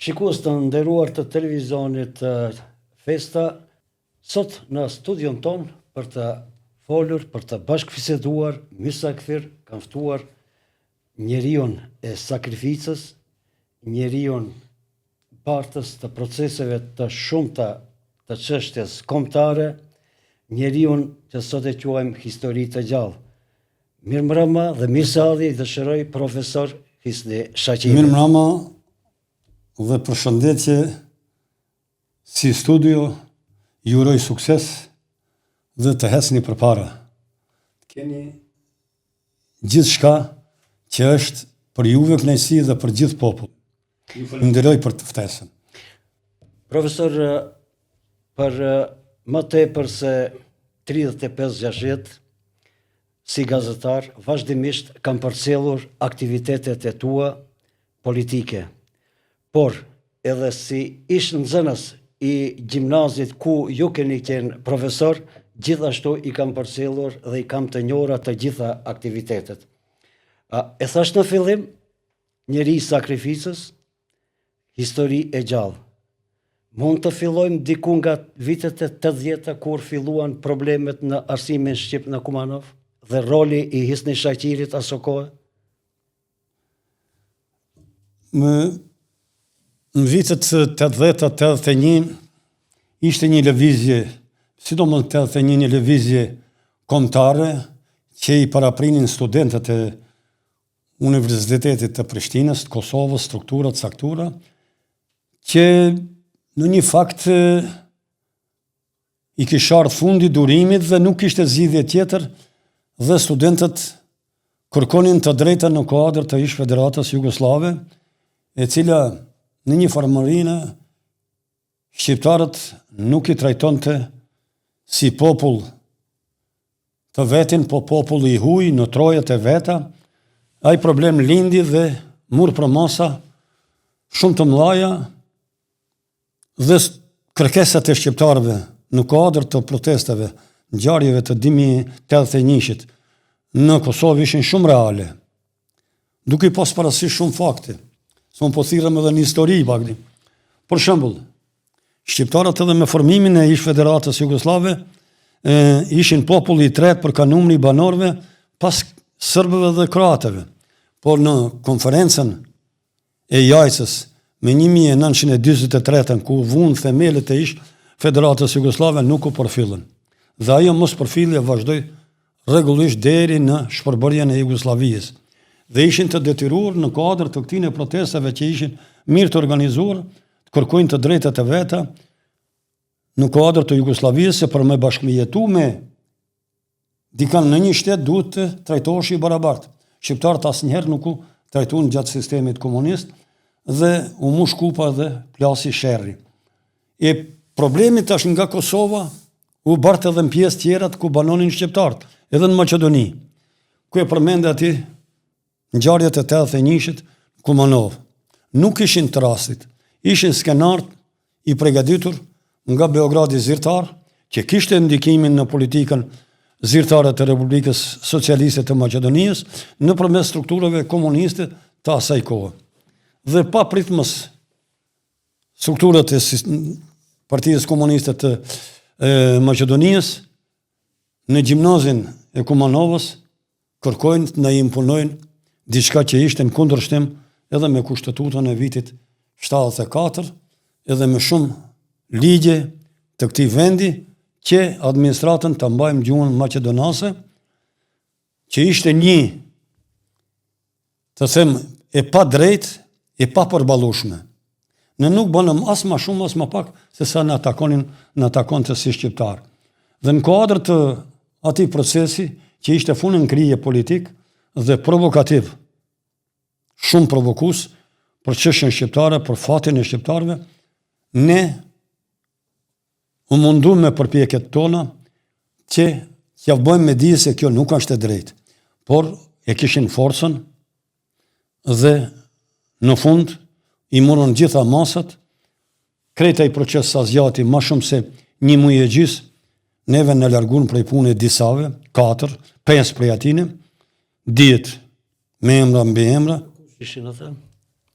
Shikues të nderuar të televizionit Festa, sot në studion tonë për të folur, për të bashkëbiseduar, mysafir, kam ftuar njeriun e sakrificës, njeriun bartës të proceseve të shumta të çështjes kombëtare, njeriun që sot e quajmë histori të gjallë. Mirëmbrëma dhe mirëseardhje i dëshiroj profesor Hysni Shaqiri. Mirëmbrëma dhe përshëndetje si studio, ju uroj sukses dhe të ecni përpara. Të keni gjithçka që është për juve kënaqësi dhe për gjithë popull. Ju falënderoj për të ftesën. Profesor, për më tepër se 35 vjet si gazetar, vazhdimisht kam përcjellur aktivitetet e tua politike. Por, edhe si ish nxënës i gjimnazit ku ju keni qenë profesor, gjithashtu i kam përcjellur dhe i kam të njohura të gjitha aktivitetet. E thash në fillim, njeri i sakrificës, histori e gjallë. Mund të fillojmë diku nga vitet e 80-ta kur filluan problemet në arsimin shqip në Kumanovë dhe roli i Hysni Shaqirit aso kohe? Në, në vitet 80-ta, 81, ishte një lëvizje, sidomos 81 një lëvizje kombëtare që i paraprinin studentët e Universitetit të Prishtinës, të Kosovës, struktura të caktuara, që në një fakt i kish ardhë fundi durimit dhe nuk kishte zgjidhje tjetër dhe studentët kërkonin të drejtën në kuadër të ish Federatës Jugosllave, e cila në një farë mënyre shqiptarët nuk i trajtonte si popull të vetin, po popull i huj në trojet e veta, ai problem lindi dhe mur përmasa shumë të mdhaja dhe kërkesat e shqiptarëve në kuadër të protestave, ngjarjeve të 2081-shit në Kosovë ishin shumë reale. Duke i pas parasysh shumë fakte, se unë po thirrem edhe në histori pak. Për shembull, shqiptarët edhe me formimin e ish Federatës Jugosllave e, ishin populli i tretë për ka numri i banorëve pas serbëve dhe kroatëve. Por në konferencën e Jajcës me 1943-ën ku vunë themelet e ish Federatës Jugosllave nuk u përfillën. Dhe ajo mospërfillje vazhdoi rregullisht deri në shpërbërjen e Jugosllavisë. Dhe ishin të detyruar në kuadër të këtyre protestave që ishin mirë të organizuar, të kërkojnë të drejtat e veta në kuadër të Jugosllavisë se për me bashkëjetu me Dikan në një shtet duhet të trajtohesh i barabartë. Shqiptarët asnjëherë nuk u trajtuan gjatë sistemit komunist dhe u mush kupa dhe plasi sherri. E problemi tash nga Kosova u bart edhe në pjesë tjerat ku banonin shqiptarët, edhe në Maqedoni, ku e përmende aty Ngjarjet e 81-shit në Kumanovë nuk ishin të rastit, ishin skenar i pregaditur nga Beogradi zyrtar, që kishte ndikimin në politikën zyrtare të Republikës Socialiste të Maqedonisë, nëpërmes strukturave komuniste të asaj kohe. Dhe papritmas strukturat e Partisë Komuniste të Maqedonisë në gjimnazin e Kumanovës kërkojnë të na imponojnë diçka që ishte në kundërshtim edhe me kushtetutën e vitit 74, edhe me shumë ligje të këtij vendi që administratën ta mbajmë gjuhën maqedonase, që ishte një të them, e padrejtë, e papërballueshme. Ne nuk bënëm as ma shumë, as ma pak, se sa na takonin, na takonte si shqiptar. Dhe në kuadër të atij procesi, që ishte fun në krye politik dhe provokativ, shumë provokues për çështjen shqiptare, për fatin e shqiptarëve, ne U mundum me përpjekjet tona që t'ja bëjmë me dije se kjo nuk është e drejtë, por e kishin forcën dhe në fund i morën gjitha masat, krejt ai proces sa zgjati ma shumë se një muj e gjys, neve na largun prej pune disave, 4, 5 prej atine, dihet me emra mbiemra. Kush ishin ata?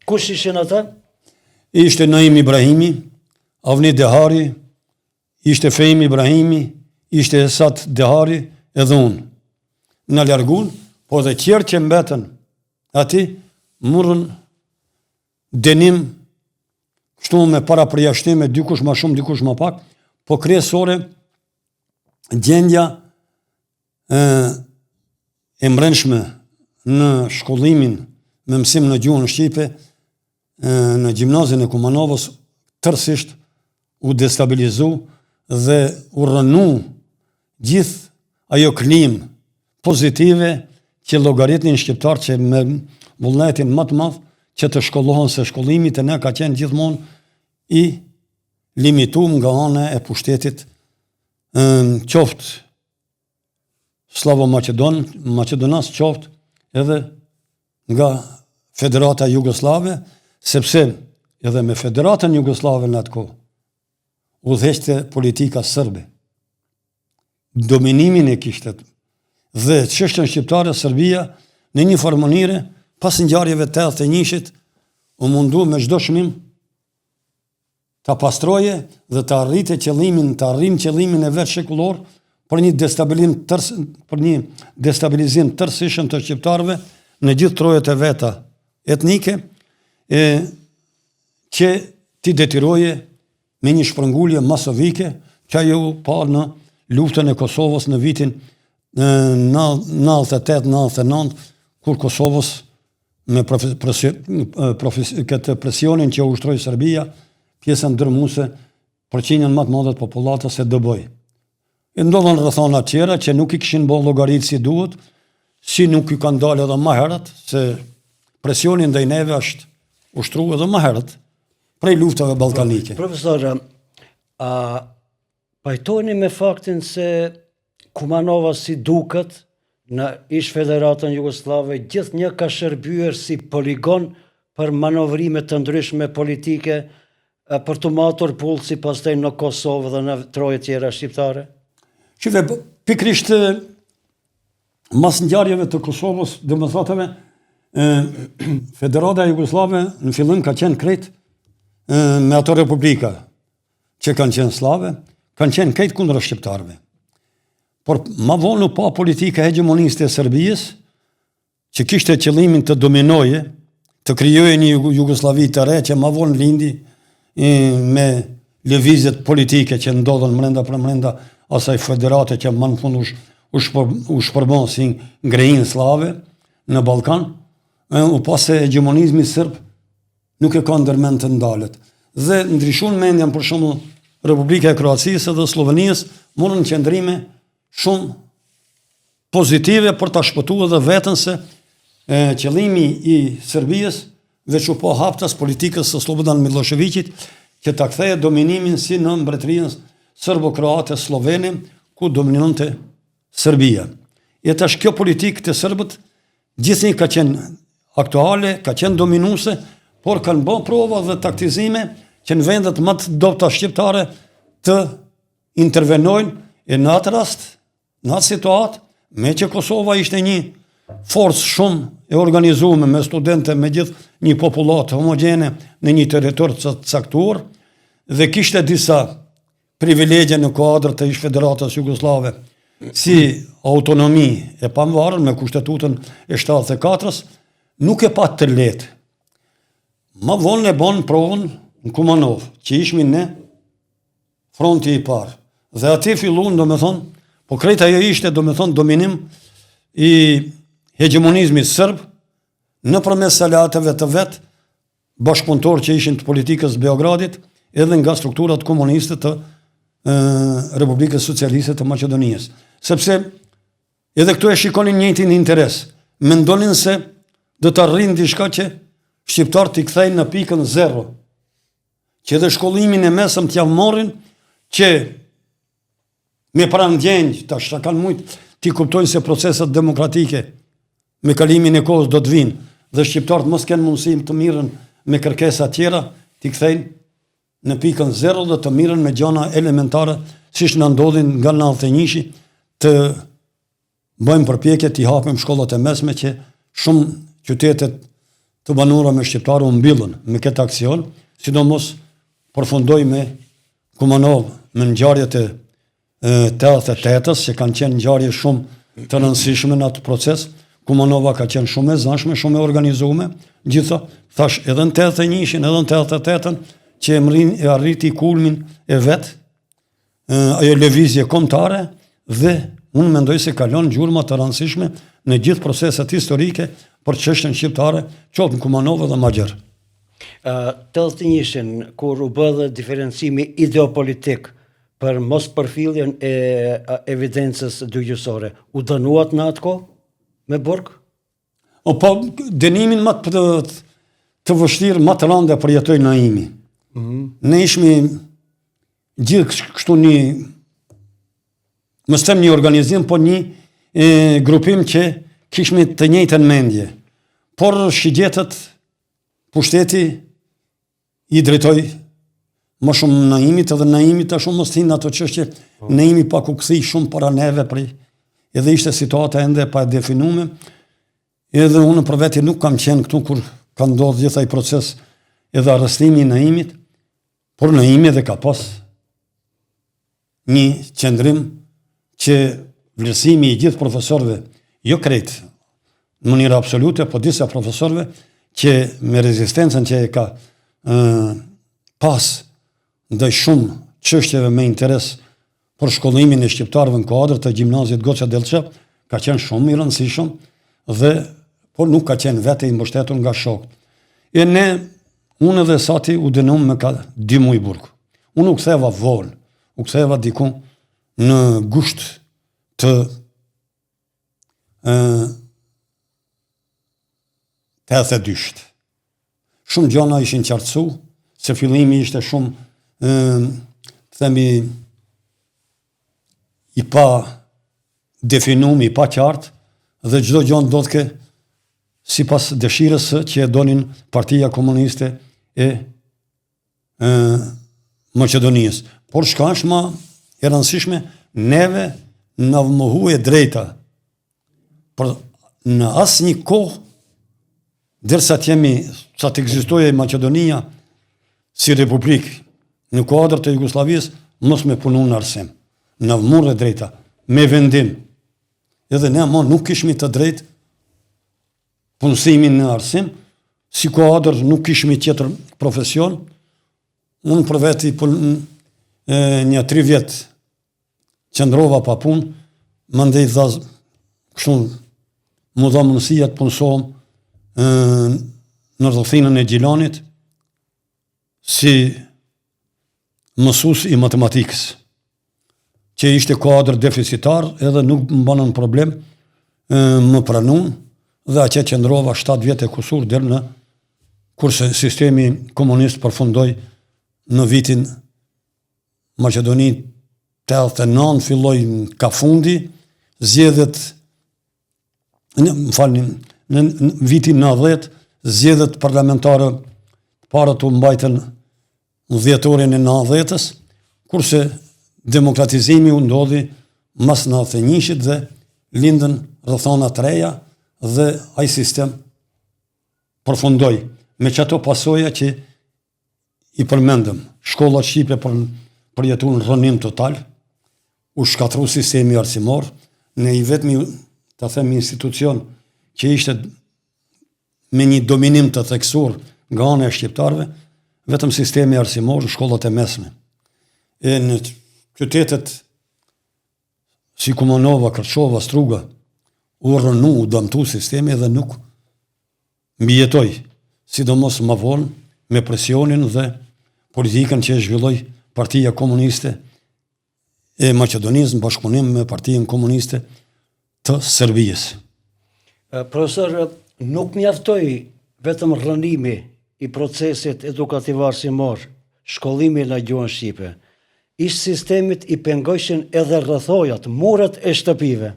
Kush ishin ata? Ishte Naim Ibrahimi, Avni Dehari, ishte Feim Ibrahimi, ishte Esat Dehari edhe unë. Na largun, po edhe tjerë që mbetën aty, murën dënim kështu me parapërjashtime, dikush ma shumë, dikush ma pak, po kryesore gjendja e, e mbrendshme në shkollimin me mësim në gjuhën shqipe e, në gjimnazin e Kumanovës tërësisht u destabilizu dhe u rrënu gjithë ajo klimë pozitive që llogaritnin shqiptarët që me vullnetin më të madh që të shkollohen se shkollimi te ne ka qenë gjithmonë i limitum nga ana e pushtetit qoftë sllavo-maqedon, maqedonas qoftë edhe nga Federata Jugosllave, sepse edhe me Federatën Jugosllave në atë kohë udhëheqte politika serbe. Dominimin e kishte dhe çështjen shqiptare Serbia në një farë mënyre pas ngjarjeve të 81-shit u mundu me çdo çmim ta pastroje dhe të arrite qëllimin, të arrijmë qëllimin e vet shekullor për një destabilim tërs, për një destabilizim tërësishëm të shqiptarëve në gjithë trojet e veta etnike e që t'i detyroje me një shpërngulje masovike që ajo u pa në luftën e Kosovës në vitin 98-99 kur Kosovës me këtë presionin që ushtroi Serbia, pjesën dërmuese, përqindjen më të madhe të popullatës e dëboi. E ndodhën rrethana tjera që nuk i kishin bo llogaritë si duhet, si nuk i kanë dalë edhe më herët, se presioni ndaj neve është ushtru edhe më herët, prej luftave ballkanike. Profesor, a pajtoheni me faktin se Kumanova si duket në ish Federatën Jugosllave gjithnjë ka shërbyer si poligon për manovrime të ndryshme politike për t'u matur pulsi pastaj në Kosovë dhe në troje tjera shqiptare? Shife, pikërisht mas ngjarjeve të Kosovës, domethënë, Federata Jugosllave në fillim ka qenë krejt me ato republika që kanë qenë sllave, kanë qenë krejt kundra shqiptarëve. Por ma vonë u pa politika hegjemoniste e Serbisë, që kishte qëllimin të dominojë, të krijojë një Jugosllavi të re që ma vonë lindi me lëvizjet politike që ndodhën mrenda për mrenda asaj federate që më në fund u, u, shpër, u shpërbën si ngrehinë sllave në Ballkan, e, u pa se hegjemonizmi serb nuk e ka ndërmend të ndalet. Dhe ndryshun mendjen për shembull Republika e Kroacisë dhe Sllovenisë morën qëndrime shumë pozitive për ta shpëtuar edhe veten se e, qëllimi i Serbisë veç u pa haptas politikës së Slobodan Milosheviqit që ta kthejë dominimin si në mbretërinë serbo-kroate sllovene ku dominonte Serbia. E tash kjo politikë te serbët gjithnjë ka qenë aktuale, ka qenë dominuese, por kanë bërë prova dhe taktizime që në vendet më të dobëta shqiptare të intervenojnë e në atë rast Në atë situatë, meqë Kosova ishte një forcë shumë e organizume me studente, me gjithë një popullatë homogjene në një territor të caktuar dhe kishte disa privilegje në kuadër të ish Federatës Jugosllave si autonomi e pavarur me kushtetutën e 74-ës, nuk e pat të lehtë. Ma vonë e bon provën në Kumanovë, që ishmi ne fronti i parë. Dhe aty fillun, domethonë, po krejt ajo ishte, domethonë, dominim i hegjemonizmit serb, nëpërmes aleatëve të vet, bashkëpunëtorë që ishin të politikës Beogradit, edhe nga strukturat komuniste të e, Republikës Socialiste të Maqedonisë. Sepse edhe këtu e shikonin njëjtin interes. Mendonin se do të arrijnë diçka që shqiptarët t'i kthejnë në pikën zero. që edhe shkollimin e mesëm t'jav marrin, që me parandjenjë, tash sa kanë mujtë, t'i kuptojnë se proceset demokratike me kalimin e kohës do të vinë, dhe shqiptarët mos kenë mundësi të mirren me kërkesa tjera, t'i kthejnë në pikën zero dhe të mirren me gjana elementare, siç na ndodhin nga 91-shi, të Bëjmë përpjekje t'i hapim shkollat e mesme që shumë qytete të banuara me shqiptarë u mbyllën me këtë aksion, Sidomos përfundoi me Kumanovë, me ngjarjet e 88-ës, që kanë qenë ngjarje shumë të rëndësishme në atë proces. Kumanova ka qenë shumë e zëshme, shumë e organizume, gjitha, thash edhe në 81-shin, edhe në 88-ën, që e mrin e arriti kulmin e vet, ajo lëvizje kombëtare dhe unë mendoj se ka lënë gjurma të rëndësishme në gjithë proceset historike për çështjen shqiptare, qoftë në Kumanovë dhe ma gjerë. 81-shin, kur u bë dhe diferencimi ideopolitik për mospërfilljen e evidencës dygjuhësore, u dënuat në atë kohë me burg? O po, dënimin më të, të vështirë, më të rëndë e përjetoi Naimi. Mm -hmm. Ne ishmi gjithë kështu një, mos them një organizim, po një e, grupim që kishmi të njëjtën mendje. Por shigjetat pushteti i drejtoi më shumë Naimit edhe Naimi tash unë mos të hi në ato çështje, po. Naimi pak u kthy shumë para neve prej, edhe ishte situata ende e padefinume, edhe unë për veti nuk kam qenë këtu kur ka ndodhë gjithë ai proces edhe arrestimi i Naimit, por Naimi edhe ka pas një qëndrim që vlerësimi i gjithë profesorëve, jo krejt në mënyrë absolute, po disa profesorëve që me rezistencën që e ka ë, pas ndaj shumë çështjeve me interes për shkollimin e shqiptarëve në kuadër të gjimnazit Goce Dellçev, ka qenë shumë i rëndësishëm dhe por nuk ka qenë vetë i mbështetur nga shokët. E ne, unë edhe Sati u dënum me ka dy muaj burg. Unë u ktheva vonë, u ktheva diku në gusht të ë 82-shit. Shumë gjona ishin qartësu, se fillimi ishte shumë, ë, të themi, i pa definum, i pa qartë, dhe çdo gjë ndodhke sipas dëshirës që e donin Partia Komuniste e Maqedonisë. Por çka është ma e rëndësishme, neve na u mohu e drejta për në asnjë kohë derisa të jemi sa të ekzistojë Maqedonia si republikë në kuadër të Jugosllavisë mos me punu në arsim. Na u murr e drejta me vendim. Edhe ne mo nuk kishmi të drejtë punësimin në arsim, si kuadër nuk kishmi tjetër profesion, unë për veti pun, e, një tri vjet qëndrova pa punë, mandej dha kështu m'u dha mundësia të punësohem në rrethinën e Gjilanit, si mësues i matematikës, që ishte kuadër deficitar edhe nuk më banën problem, më pranun dhe atje qëndrova 7 vjet e kusur deri në kurse sistemi komunist përfundoi në vitin Maqedoni 89 filloi ka fundi, zgjedhjet në, më falni, në, në vitin 90 zgjedhjet parlamentare të parat u mbajtën në dhjetorin e 90-ës, kurse demokratizimi u ndodhi mas 91-shit dhe lindën rrethana të reja dhe ai sistem përfundoi me qato pasoja që i përmendëm, shkollat shqipe për, përjetun rrënim total, u shkatru sistemi arsimor, në i vetmi, të them, institucion që ishte me një dominim të theksuar nga ana e shqiptarëve, vetëm sistemi arsimor në shkollat e mesme. E në qytetet si Kumanova, Kërçova, Struga, u rrënu, u dëmtu sistemi dhe nuk mbijetoi, sidomos më vonë me presionin dhe politikën që e zhvilloi Partia Komuniste e Maqedonisë në bashkëpunim me Partinë Komuniste të Serbisë. Profesor, nuk mjaftoi vetëm rrënimi i procesit edukativ arsimor, shkollimi në gjuhën shqipe. Ish sistemit i pengojshin edhe rrethojat, muret e shtëpive.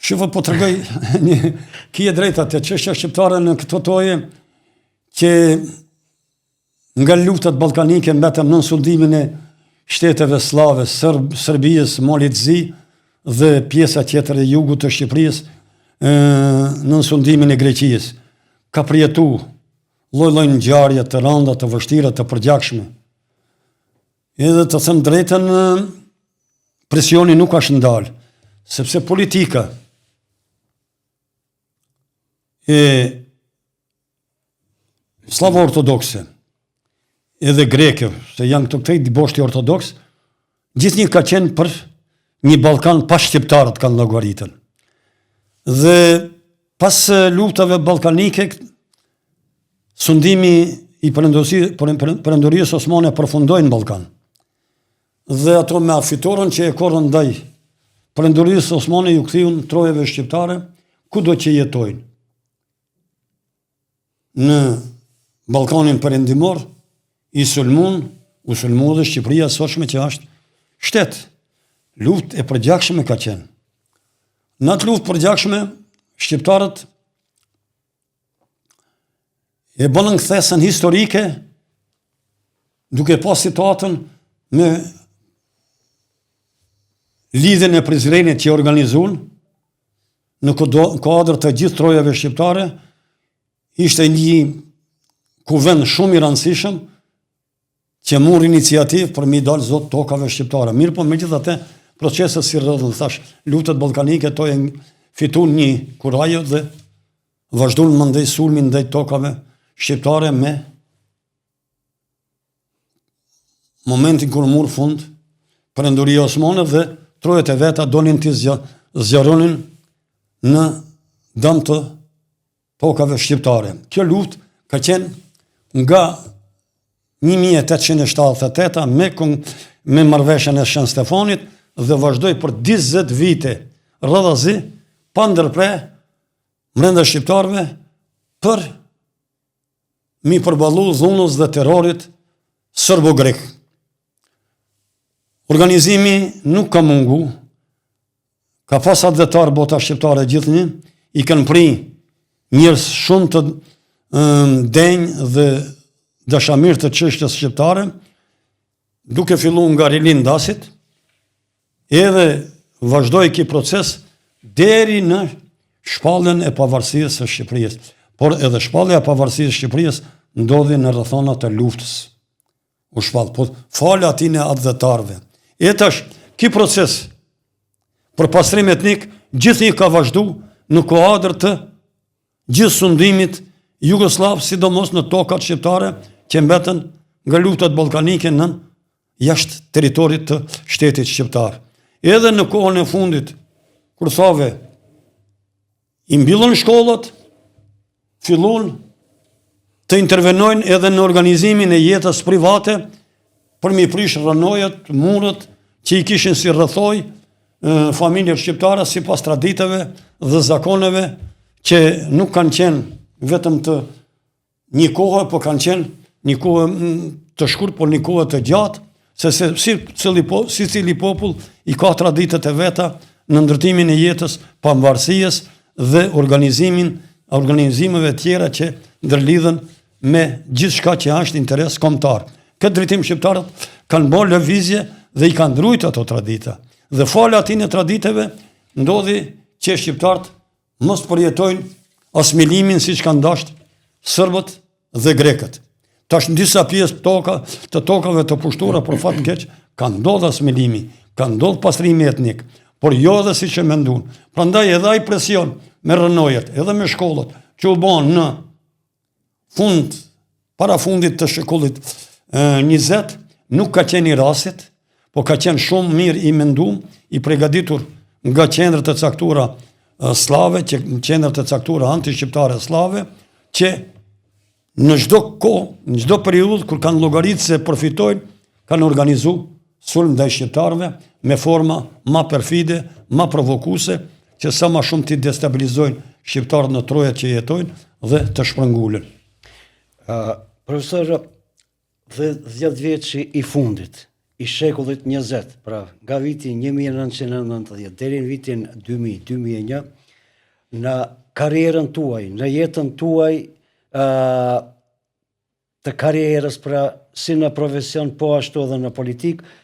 Shifo po tregoj një ki e drejta te çështja shqiptare në këto toje që nga luftat ballkanike mbetëm nën sundimin e shteteve sllave, Sërb, Serbisë, Malit Zi dhe pjesa tjetër e jugut të Shqipërisë nën sundimin e Greqisë. Ka përjetu. lloj-lloj ngjarje të rënda, të vështira, të përgjakshme. Edhe të them drejtën, presioni nuk është ndalë, sepse politika e sllavo ortodokse, edhe greke, se janë këto këtej boshti ortodoks, gjithnjë ka qenë për një Ballkan pa shqiptarët kanë llogaritën. Dhe pas luftave ballkanike, sundimi i perandorisë osmane përfundoi në Ballkan. Dhe ato me atë fitoren që e korrën ndaj perandorisë osmane iu kthyun trojeve shqiptare, kudo që jetojnë. Në Ballkanin Perëndimor i sulmun, u sulmu edhe Shqipëria e sotshme që është shtet. Luftë e përgjakshme ka qenë. Në atë luftë përgjakshme, shqiptarët e bënën kthesën historike duke pa situatën me Lidhjen e Prizrenit që organizun në kuadër të gjithë trojeve shqiptare, ishte një kuvend shumë i rëndësishëm që mori iniciativë për m'i dalë zot tokave shqiptare. Mirëpo, megjithatë, proceset si rrjedhën, thash, luftët ballkanike to e fitun një kurajo dhe vazhdun mandej sulmin ndaj tokave shqiptare me momentin kur mur fund Perandoria Osmane dhe trojet e veta donin t'i zgjeronin në dëm të tokave shqiptare. Kjo luftë ka qenë nga 1878 me, me marrëveshjen e Shën Stefanit dhe vazhdoi për 20 vite radhazi pa ndërpre mrenda shqiptarëve për m'i përballu dhunës dhe terrorit sërbo-grek. Organizimi nuk ka mungu, ka pas atdhetar bota shqiptare gjithnjë, i kanë pri njerëz shumë të denjë dhe dashamirë të çështjes shqiptare, duke fillu nga rilindasit, Edhe vazhdoi ky proces deri në shpalljen e pavarësisë së Shqipërisë. Por edhe shpallja e pavarësisë së Shqipërisë ndodhi në rrethana të luftës. U shpall, po falë atyne atdhetarëve. E tash, ky proces për pastrim etnik gjithnjë ka vazhdu në kuadër të gjithë sundimit jugosllav, sidomos në tokat shqiptare që mbetën nga luftat ballkanike në jashtë territorit të shtetit shqiptar. Edhe në kohën e fundit, kur thave, i mbyllën shkollat, fillun të intervenojnë edhe në organizimin e jetës private për m'i prish rrënojat, muret që i kishin si rrethojë familjet shqiptare sipas traditave dhe zakoneve që nuk kanë qenë vetëm të një kohe, po kanë qenë një kohë mm, të shkurt, por një kohë të gjatë, se se si cili po, secili popull i ka traditët e veta në ndërtimin e jetës, pavarësisë dhe organizimin, organizimeve tjera që ndërlidhen me gjithçka që është interes kombëtar. Këtë drejtim shqiptarët kanë bërë lëvizje dhe i kanë rujt ato tradita. Dhe falë atyne traditeve ndodhi që shqiptarët mos të përjetojnë asimilimin siç kanë dashtë sërbët dhe grekët. Tash në disa pjesë toka, të tokave të pushtuara për fat keq, ka ndodhë asimilimi, ka ndodhë pastrimi etnik, por jo edhe siç e mendun. Prandaj edhe ai presion me rrënojat, edhe me shkollat, që u banë në fund, para fundit të shekullit 20, nuk ka qenë i rastit, po ka qenë shumë mirë i mendum, i pregaditur nga qendrat e caktuara sllave, që qendrat e caktuara antishqiptare sllave, që në çdo kohë, në çdo periudhë kur kanë llogaritë se përfitojnë, kanë organizu sulm ndaj shqiptarëve me forma ma perfide, ma provokuese, që sa ma shumë t'i destabilizojnë shqiptarët në trojet që jetojnë dhe të shpërngulen. Uh, profesor, dhe dhjetëvjetëshi i fundit, i shekullit 20, pra nga viti 1990 deri në vitin 2000, 2001, në karrierën tuaj, në jetën tuaj, uh, të karrierës, pra si në profesion po ashtu edhe në politikë,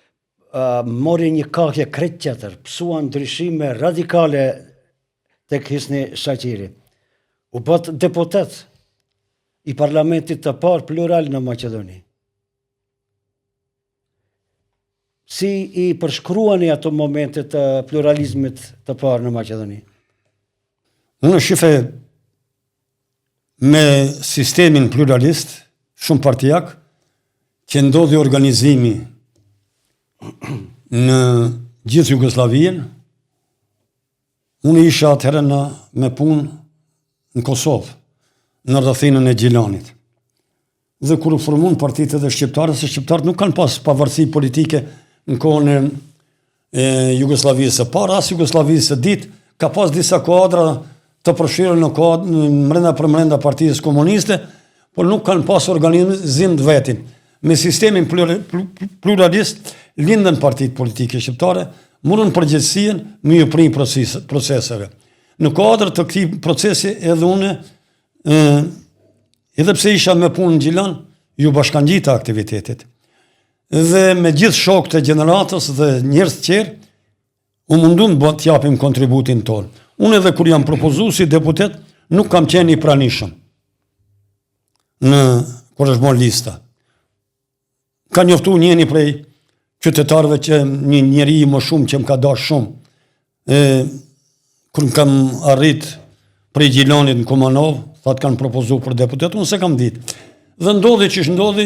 uh, mori një kahje krejt tjetër, pësuan ndryshime radikale tek Hysni Shaqiri. U bëtë deputet. i parlamentit të parë plural në Maqedoni. Si i përshkruani ato momente të pluralizmit të parë në Maqedoni? Unë shife me sistemin pluralist, shumëpartiak, që ndodhi organizimi në gjithë Jugosllavinë, unë isha atëherë në, me punë në Kosovë, në rrethinën e Gjilanit. Dhe kur u formuan partitë edhe shqiptare, se shqiptarët nuk kanë pas pavarësi politike në kohën e, e Jugosllavisë së parë, as Jugosllavisë së dytë, ka pas disa kuadra të përfshirë në kuadrë mrenda për mrenda partisë komuniste, por nuk kanë pas organizim të vetin. Me sistemin pluralist lindën partitë politike shqiptare, morën përgjegjësinë me ju pri proceseve. Në kuadër të këtij procesi edhe unë Edhe pse isha me punë në Gjilan, ju bashkangjita aktivitetit. Dhe me gjithë shokët e gjeneratës dhe njerëz të tjerë, u mundum të japim kontributin tonë. Unë edhe kur jam propozu si deputet, nuk kam qenë i pranishëm në kur është bërë lista. Ka njoftu njëni prej qytetarëve që një njeri më shumë që më ka dashur shumë. E, kur më kam arrit prej Gjilanit në Kumanovë, tha të kanë propozu për deputet, unë s'e kam ditë. Dhe ndodhi qysh ndodhi,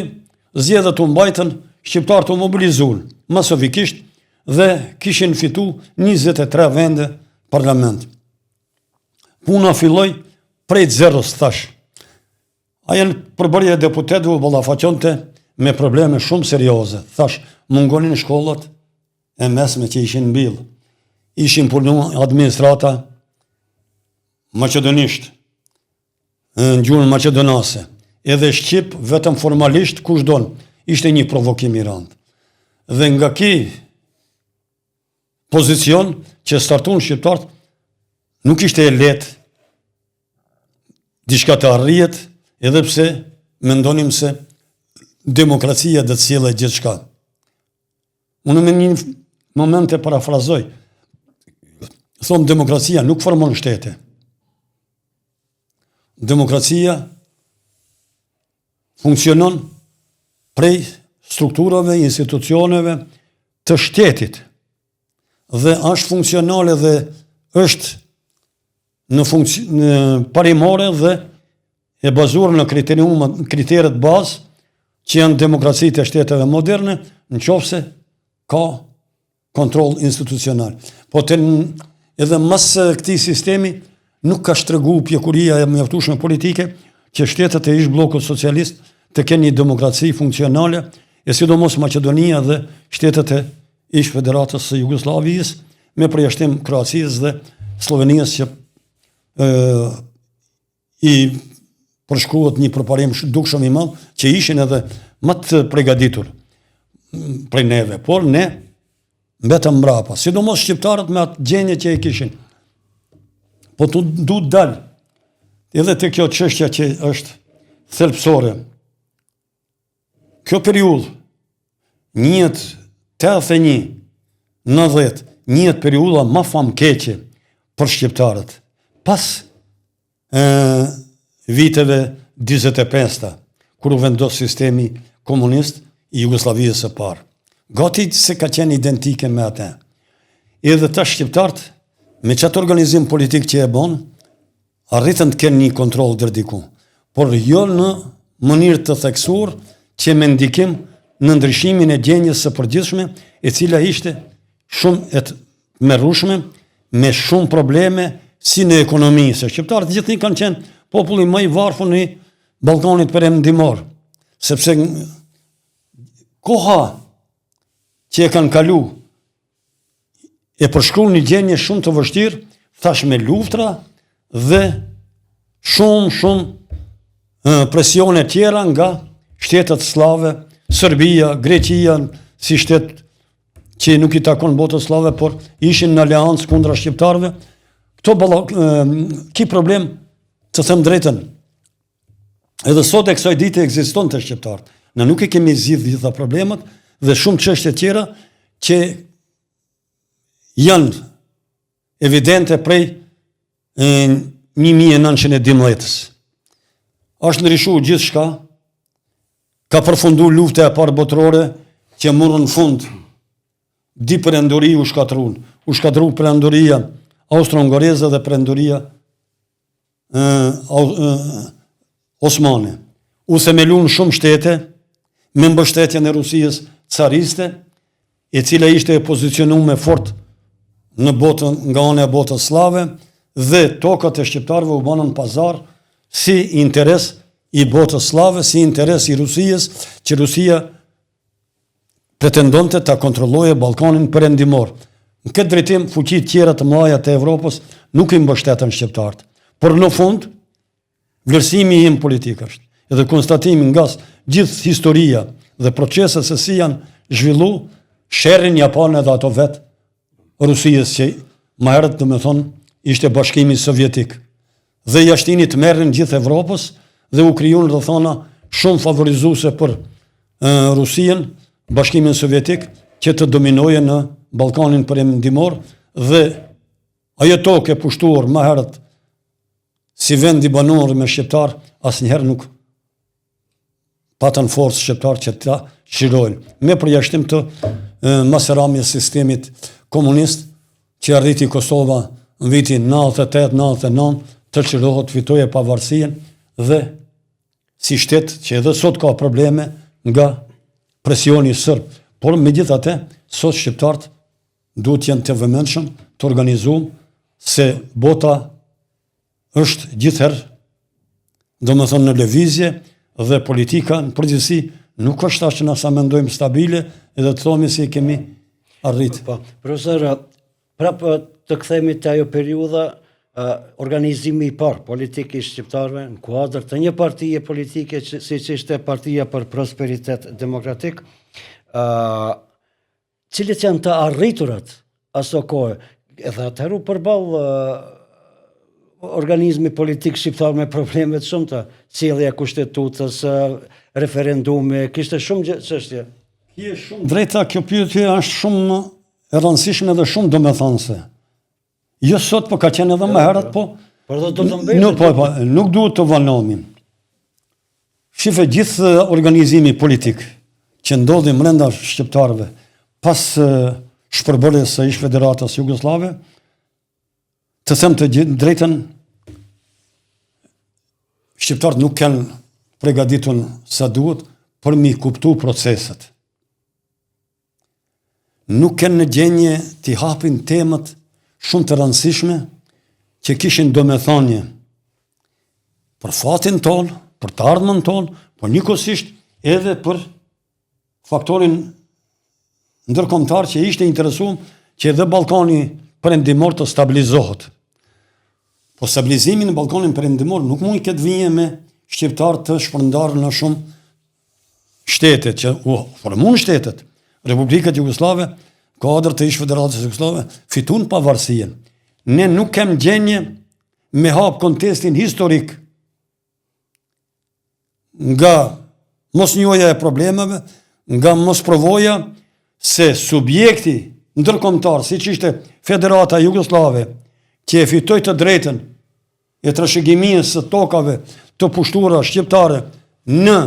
zgjedhjet u mbajtën, shqiptarët u mobilizun, masovikisht, dhe kishin fitu 23 vende parlament. Puna filloi prej zeros, thash. Ajo përbërja e deputetëve u ballafaqonte me probleme shumë serioze. Thash, mungonin shkollat e mesme që ishin mbyll. Ishin punu administrata maqedonisht, në gjuhën maqedonase. Edhe shqip vetëm formalisht kush don. Ishte një provokim i rëndë. Dhe nga ki pozicion që startun shqiptarët nuk ishte e lehtë diçka të arrihet, edhe pse mendonim se demokracia do të sjellë gjithçka. Unë në një moment e parafrazoj. Thom demokracia nuk formon shtete. Demokracia funksionon prej strukturave, institucioneve të shtetit dhe është funksionale dhe është në funksion në parimore dhe e bazuar në kriteriumet, kriteret bazë që janë demokracitë e shteteve moderne, në qoftë se ka kontroll institucional. Po të edhe mas këtij sistemi nuk ka shtregu pjekuria e mjaftueshme politike që shtetet e ish bllokut socialist të kenë një demokraci funksionale, e sidomos Maqedonia dhe shtetet e ish Federatës së Jugosllavisë, me përjashtim Kroacisë dhe Sllovenisë që ë i përshkruhet një përparim dukshëm i madh që ishin edhe më të përgatitur prej neve, por ne mbetëm mbrapa, sidomos shqiptarët me atë gjendje që e kishin. Po tu du të dal edhe te kjo çështja që është thelbësore. Kjo periudhë njihet 81, 90, njihet periudha ma famkeqe për shqiptarët. Pas e, viteve 45-ta, kur u vendos sistemi komunist i Jugosllavisë së parë. Gati se ka qenë identike me atë. Edhe tash shqiptarët, me qatë organizim politik që e bon, Arritën të kenë një kontroll deri diku, por jo në mënyrë të theksuar që me ndikim në ndryshimin e gjendjes së përgjithshme, e cila ishte shumë e tmerrueshme, me shumë probleme si në ekonomi, se shqiptarët gjithnjë kanë qenë populli më i varfër në Ballkanit Perëndimor, sepse koha që e kanë kalu e përshkruan një gjendje shumë të vështirë, thash me luftra dhe shumë shumë presione tjera nga shtetet sllave, Serbia, Greqia, si shtet që nuk i takon botës sllave, por ishin në aleancë kundra shqiptarëve. Këto balla, ki problem, të them drejtën, Edhe sot e kësaj dite ekziston te shqiptarët. Ne nuk e kemi zgjidhë gjitha problemet dhe shumë çështje tjera që janë evidente prej 1912-ës. Është ndryshu gjithçka, ka përfundu lufta e parë botërore që morën fund dy perandori u shkatrun. U shkatru perandoria austro-hungareze dhe perandoria osmane. U themelun shumë shtete me mbështetjen e Rusisë cariste, e cila ishte e pozicionume fort në botën nga ana e botës sllave dhe tokat e shqiptarëve u banën pazar si interes i botës sllave, si interes i Rusisë, që Rusia pretendonte ta kontrollojë Ballkanin Perëndimor. Në këtë drejtim, fuqitë tjera të mëdha të Evropës nuk i mbështetën shqiptarët. Por në fund, vlerësimi im politik është, edhe konstatimi nga gjithë historia dhe proceset se si janë zhvillu, sherrin ja panë edhe ato vetë Rusijës që më herët domethënë ishte bashkimi sovjetik. Dhe ja shtini tmerrin gjithë Evropës dhe u krijun rrethana shumë favorizuese për Rusinë, bashkimin sovjetik, që të dominojë në Ballkanin Perëndimor dhe ajo tokë e pushtuar më herët si vend i banuar me shqiptar, asnjëherë nuk patën forcë shqiptarët që ta çlirojnë, me përjashtim të mas ramjes sistemit komunist që arriti Kosova në vitin 98-99 të çlirohet, të fitojë pavarësinë dhe si shtet që edhe sot ka probleme nga presioni sërb. Por megjithatë, sot shqiptarët duhet të jenë të vëmendshëm, të organizuar se bota është gjithherë, domethënë në lëvizje dhe politika në përgjithësi nuk është ashtu na sa mendojmë stabile edhe të thomi se kemi arrit. Po, profesor, prapë të kthehemi te ajo periudha, organizimi i parë politik i shqiptarëve në kuadër të një partie politike që, siç ishte Partia për Prosperitet Demokratik, ë Cilët janë të arriturat aso kohe? Edhe atëherë u përball organizmi politik shqiptar me probleme të shumta, sjellja e kushtetutës, referendumi, kishte shumë gjë çështje. Ke shumë drejta, kjo pyetje është shumë e rëndësishme dhe shumë domethënëse. Jo sot, po ka qenë edhe më herët, po. Por do të mbetet. Nuk, po, po, nuk duhet të vonohemi. Shife gjithë organizimi politik që ndodhi mrenda shqiptarëve pas shpërbërjes së ish Federatës Jugosllave, të them të drejtën, shqiptarët nuk janë pregaditun sa duhet për m'i kuptu proceset. nuk janë në gjenje t'i hapin temat shumë të rëndësishme që kishin domethënie për fatin tonë, për të ardhmen tonë, por njëkohësisht edhe për faktorin ndërkombëtar që ishte interesuar që edhe Ballkani Perëndimor të stabilizohet. Po stabilizimi në Ballkanin Perëndimor nuk mund të vijë me shqiptarë të shpërndarë në shumë shtetet që u formuan shtetet, Republikat Jugosllave, kuadër të ish Federatës Jugosllave, fitun pavarësinë. Ne nuk kem gjenje me hap kontestin historik nga mosnjohja e problemeve, nga mospërvoja se subjekti ndërkombëtar, siç ishte Federata Jugosllave, që e fitoi të drejtën e trashëgimisë së tokave të pushtuara shqiptare në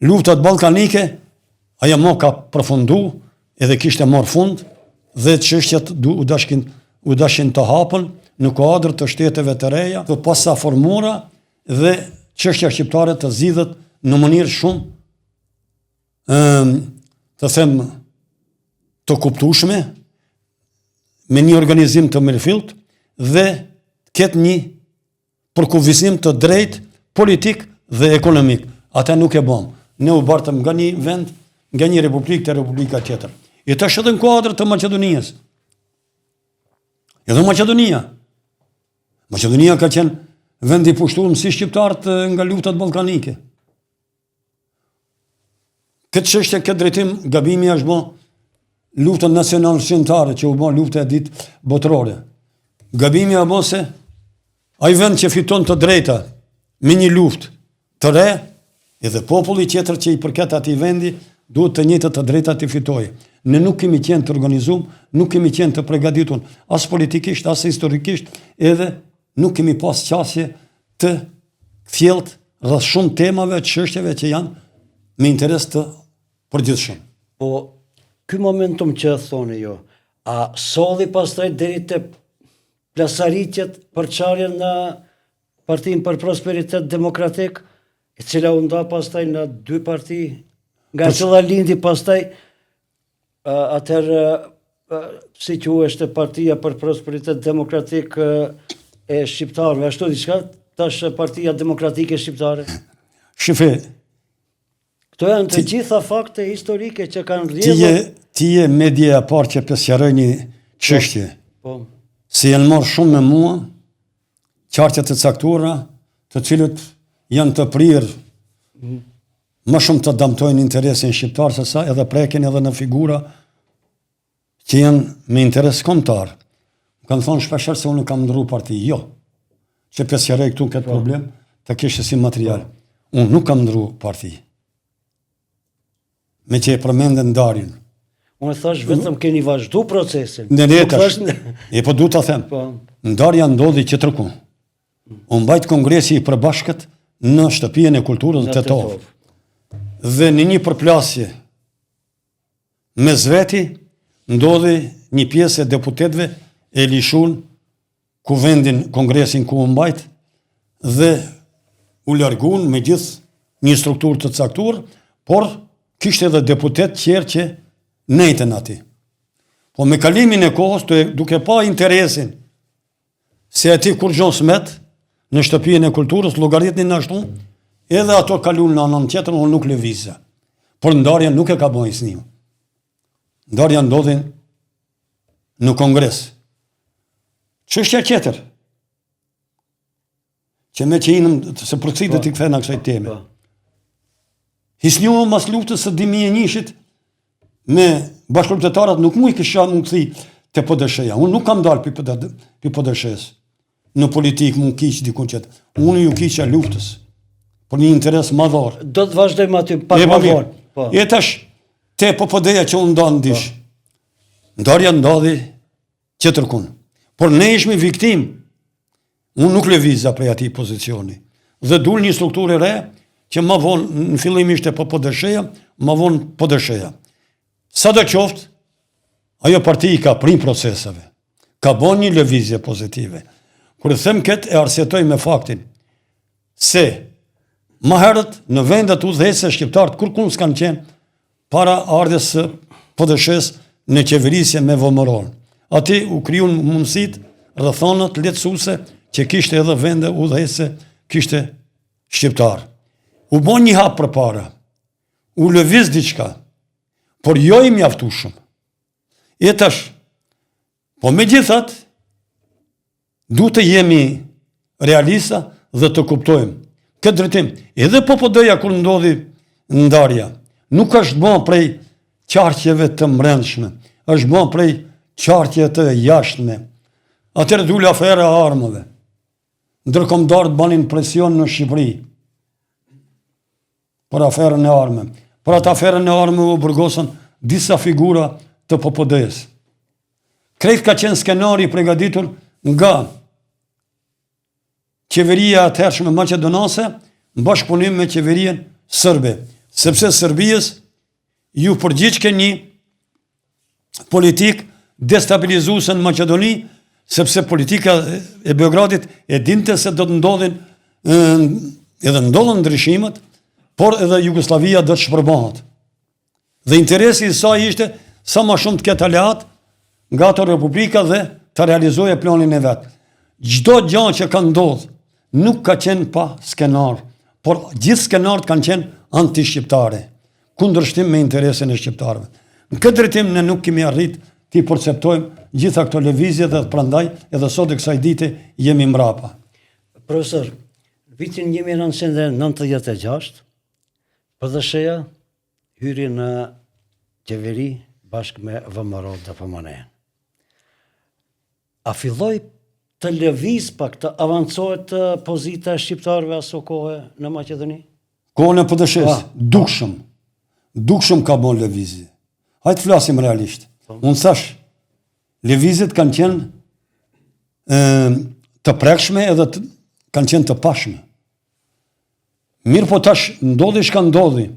luftat ballkanike, ajo mo ka përfundu edhe kishte marrë fund dhe çështjet u dashkin u dashin të hapen në kuadër të shteteve të reja, të pasaformuara dhe çështja shqiptare të zgjidhet në mënyrë shumë të them të kuptueshme me një organizim të mirëfillt dhe të ketë një përkufizim të drejtë politik dhe ekonomik. Ata nuk e bëmë. Ne u bartëm nga një vend, nga një republikë te republika tjetër. E tash edhe në kuadër të Maqedonisë. Edhe Maqedonia. Maqedonia ka qenë vend i pushtuar si shqiptarët nga luftat ballkanike. Këtë çështje, këtë drejtim, gabimi është bo luftën nacional çlirimtare që u bo lufta e dytë botërore. Gabimi është bo se ai vend që fiton të drejta me një luftë të re, edhe populli tjetër që i përket atij vendi, duhet të njëjtat të drejta të fitojë. Ne nuk kemi qenë të organizum, nuk kemi qenë të pregaditun, as politikisht, as historikisht, edhe nuk kemi pas qasje të kthjellët. rreth shumë temave, çështjeve që janë me interes të përgjithshëm. Po, ky momentum që thoni ju, a solli pastaj deri te plasaritjet përçarjen në Partinë për Prosperitet Demokratik, e cila u nda pastaj në dy parti, nga e cila lindi pastaj atëherë si quheshte Partia për Prosperitet Demokratik e Shqiptarëve, ashtu diçka, tash Partia Demokratike Shqiptare. Shife, Këto janë të gjitha fakte historike që kanë rrjedhur. Ti je ti je media e parë që po sqaroj një çështje. Po. po. Se janë marrë shumë me mua, qarqe të caktuara, të cilët janë të prirë mm. më shumë të damtojnë interesin shqiptar se sa edhe prekin edhe në figura që janë me interes kombëtar. Më kanë thonë shpeshherë se unë kam ndrru parti. Jo. Që po sqaroj këtu këtë po. problem, të kishe si material. Po. Unë nuk kam ndrru parti. Meqë e përmende ndarjen. Unë thash vetëm keni vazhdu procesin. Në ne tash. E po du ta them. Po. Ndarja ndodhi qetërkun. U mbajt kongresi i përbashkët në shtëpinë e kulturës në Tetovë. Dhe në një përplasje Mes veti, ndodhi një pjesë e deputetëve e lishun kuvendin, kongresin ku u mbajt dhe u largun me gjithë një strukturë të caktuar, por kishte edhe deputetë tjerë që nejtën aty. Po me kalimin e kohës, të, duke pa interesin Se aty kurgjo s'met, në shtëpinë e kulturës, llogaritnin ashtu, edhe ato kalun në anën tjetër, unë nuk lëviza. Por ndarja nuk e ka bo Hysniu. Ndarja ndodhi në kongres. Çështja tjetër, Që meqë inëm, se përcit dhe po. t'i kthehna kësaj teme. Po. Hysniu mas luftës së 2001-shit, me bashkëluftëtarët nuk muj kisha m'u kthy te PDSH-ja. Unë nuk kam dalë pi, pi PDSH-së. Në politikë m'u kyç dikun qetër. Unë ju kyça luftës. Për një interes madhor. Do të vazhdojmë aty pak më vonë. Po. E tash, te PPD-ja që u nda n'dysh. Po. Ndarja ndodhi qetërkun. Por ne ishmi viktimë. Unë nuk lëviza prej atij pozicioni. Dhe dul një strukturë e re, që më vonë në fillim ishte PPDSH-ja, më vonë PDSH-ja. Sado qoftë, ajo parti i ka prin proceseve. Ka bo një lëvizje pozitive. Kur e them këtë, e arsyetoj me faktin se më herët në vendet udhëheqëse shqiptarët kurkun s'kanë qenë para ardhjes së PDSH-së në qeverisje me VMRO-n. Aty u krijun mundësitë, rrethanat lehtësuese që kishte edhe vende udhëheqëse, kishte shqiptar. U bo një hap përpara, u lëviz diçka, por jo i mjaftueshëm. E tash, po megjithatë, Duhet të jemi realista dhe të kuptojmë këtë drejtim. Edhe PPD-ja kur ndodhi ndarja, nuk është bo prej qarqeve të mbrendshme, është bo prej qarqeve të jashtme. Atëherë dul afera e armëve. Ndërkombëtarët banin presion në Shqipëri për aferën e armëve. Për atë aferën e armëve u burgosën disa figura të PPD-së. Krejt ka qenë skenari i pregaditur nga qeveria e atëhershme maqedonase në bashkëpunim me qeverinë sërbe, sepse Serbisë ju përgjigjke një politikë destabilizuese në Maqedoni, sepse politika e Beogradit e dinte se do të ndodhin edhe ndodhën ndryshimet, por edhe Jugosllavia do të shpërbëhet. Dhe interesi i saj ishte sa ma shumë të ketë aleat nga ato republika dhe të realizojë planin e vet. Çdo gjë që ka ndodhur nuk ka qenë pa skenar, por gjithë skenarët kanë qenë anti-shqiptare, kundërshtim me interesin e shqiptarëve. Në këtë drejtim ne nuk kemi arrit t'i perceptojmë gjitha këto lëvizje dhe prandaj edhe sot e kësaj dite jemi mbrapa. Profesor, vitin 1996, PDSH-ja hyri në qeveri bashkë me VMRO DPMNE. A filloi të lëviz pak të avancohet pozita e shqiptarëve aso kohe në Maqedoni? Kohën e PDSH-së, dukshëm, dukshëm ka bon lëvizje. Hajt flasim realisht. Po. Unë thash, lëvizjet kanë qenë e, të prekshme edhe të, kanë qenë të pashme. Mirëpo tash ndodhi çka ndodhi.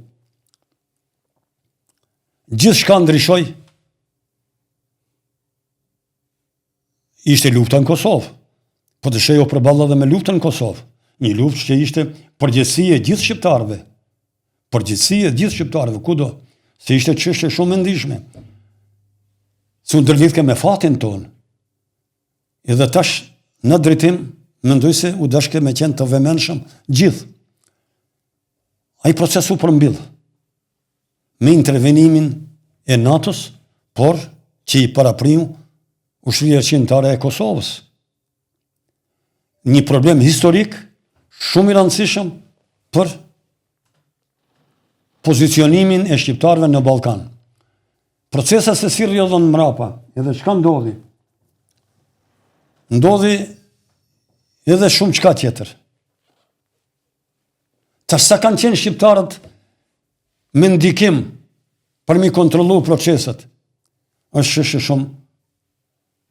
Gjithçka ndryshoi. Ishte lufta në Kosovë. PDSH-ja u përball edhe me luftën në Kosovë. Një luftë që ishte përgjegjësi e gjithë shqiptarëve. Përgjegjësi e gjithë shqiptarëve, kudo. Se ishte çështje shumë e ndjeshme. Se u ndërlidhke me fatin tonë. Edhe tash në drejtim, mendoj se u dashke me qenë të vëmendshëm gjithë. Ai proces u përmbyll me intervenimin e NATO-s, por që i parapriu ushtria çlirimtare e Kosovës. Një problem historik shumë i rëndësishëm për pozicionimin e shqiptarëve në Ballkan. Procesa se si rrjedhon mrapa, edhe çka ndodhi? Ndodhi edhe shumë çka tjetër. Tash sa kanë qenë shqiptarët me ndikim për m'i kontrollu proceset, është çështje shumë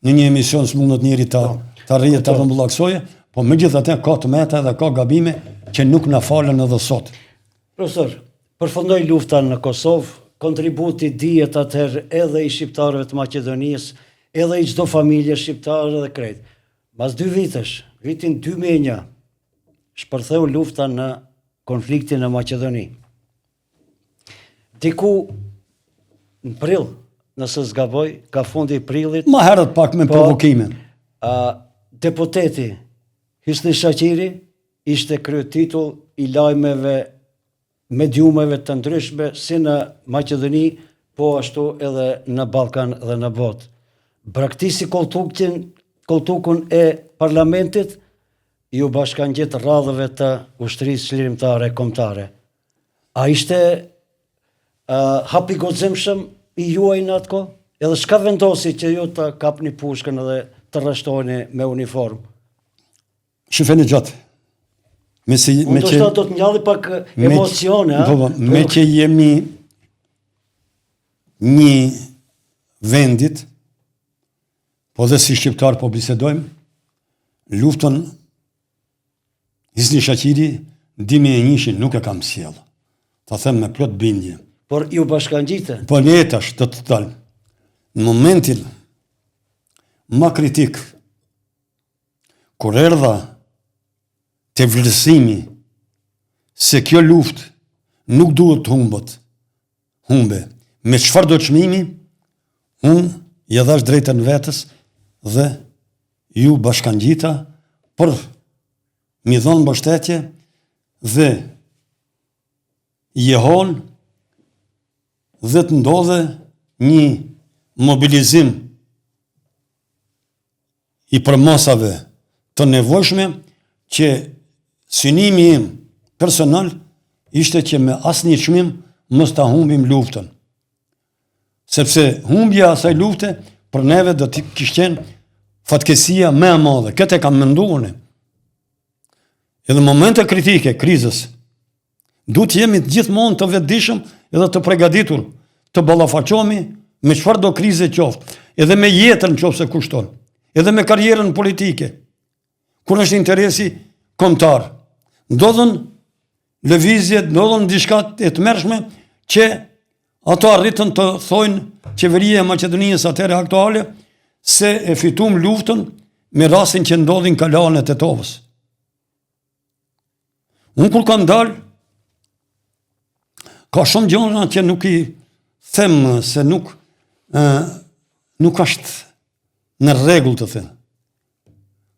në një emision s'mundet njeri ta, po, ta rrijë ta rrumbullaksojë, po megjithatë ka të meta edhe ka gabime që nuk na falen edhe sot. Profesor, përfundoi lufta në Kosovë, kontributi dihet atëherë edhe i shqiptarëve të Maqedonisë, edhe i çdo familje shqiptare dhe krejt. Mas dy vitesh, vitin 2001, shpërtheu lufta në konfliktin në Maqedoni. Diku në prill, nëse s'gaboj, ka fundi i prillit. Ma herët pak me po, provokime. A, deputeti Hysni Shaqiri ishte kryetitull i lajmeve mediumeve të ndryshme si në Maqedoni, po ashtu edhe në Ballkan dhe në botë. Braktisi kolltukin, kolltukun e parlamentit, iu bashkangjit radhëve të Ushtrisë Çlirimtare Kombëtare. A ishte uh, hap i guximshëm i juaj në atë kohë? Edhe çka vendosi që ju të kapni pushkën edhe të rreshtoheni me uniformë? Shifeni gjatë. Me si, me që, do të ngjalli pak emocione, a? Po, po, me që jemi një vendit, po dhe si shqiptar po bisedojmë, luftën Hysni Shaqiri, 2001 nuk e kam sjellë. Ta them me plot bindje. Por iu bashkangjite? Po ne tash do të dal. Në momentin ma kritik, kur erdha te vlerësimi se kjo luftë nuk duhet të humbet, humbe, me çfarëdo çmimi, unë ia dhash drejtën vetes dhe iu bashkangjita për m'i dhonë mbështetje dhe jehonë dhe të ndodhe një mobilizim i përmasave të nevojshme që synimi im personal ishte që me asnjë çmim mos ta humbim luftën. Sepse humbja e asaj lufte për neve do të kish qenë fatkeqësia më e madhe. Këtë e kam menduar unë. Edhe momente kritike, krizës, duhet të jemi gjithmonë të vetëdijshëm edhe të pregaditur, të ballafaqohemi me çfarëdo krize qoftë, edhe me jetën qoftë se kushton, edhe me karrierën politike. Kur është interesi kombëtar? Ndodhën lëvizjet, ndodhën diçka e tmerrshme që ato arritën të thojnë qeveria e Maqedonisë atëherë aktuale se e fitum luftën me rastin që ndodhi n'Kalanë e Tetovës. Unë kur kam dalë, ka shumë gjona që nuk i them se nuk, e, nuk është në rregull të them.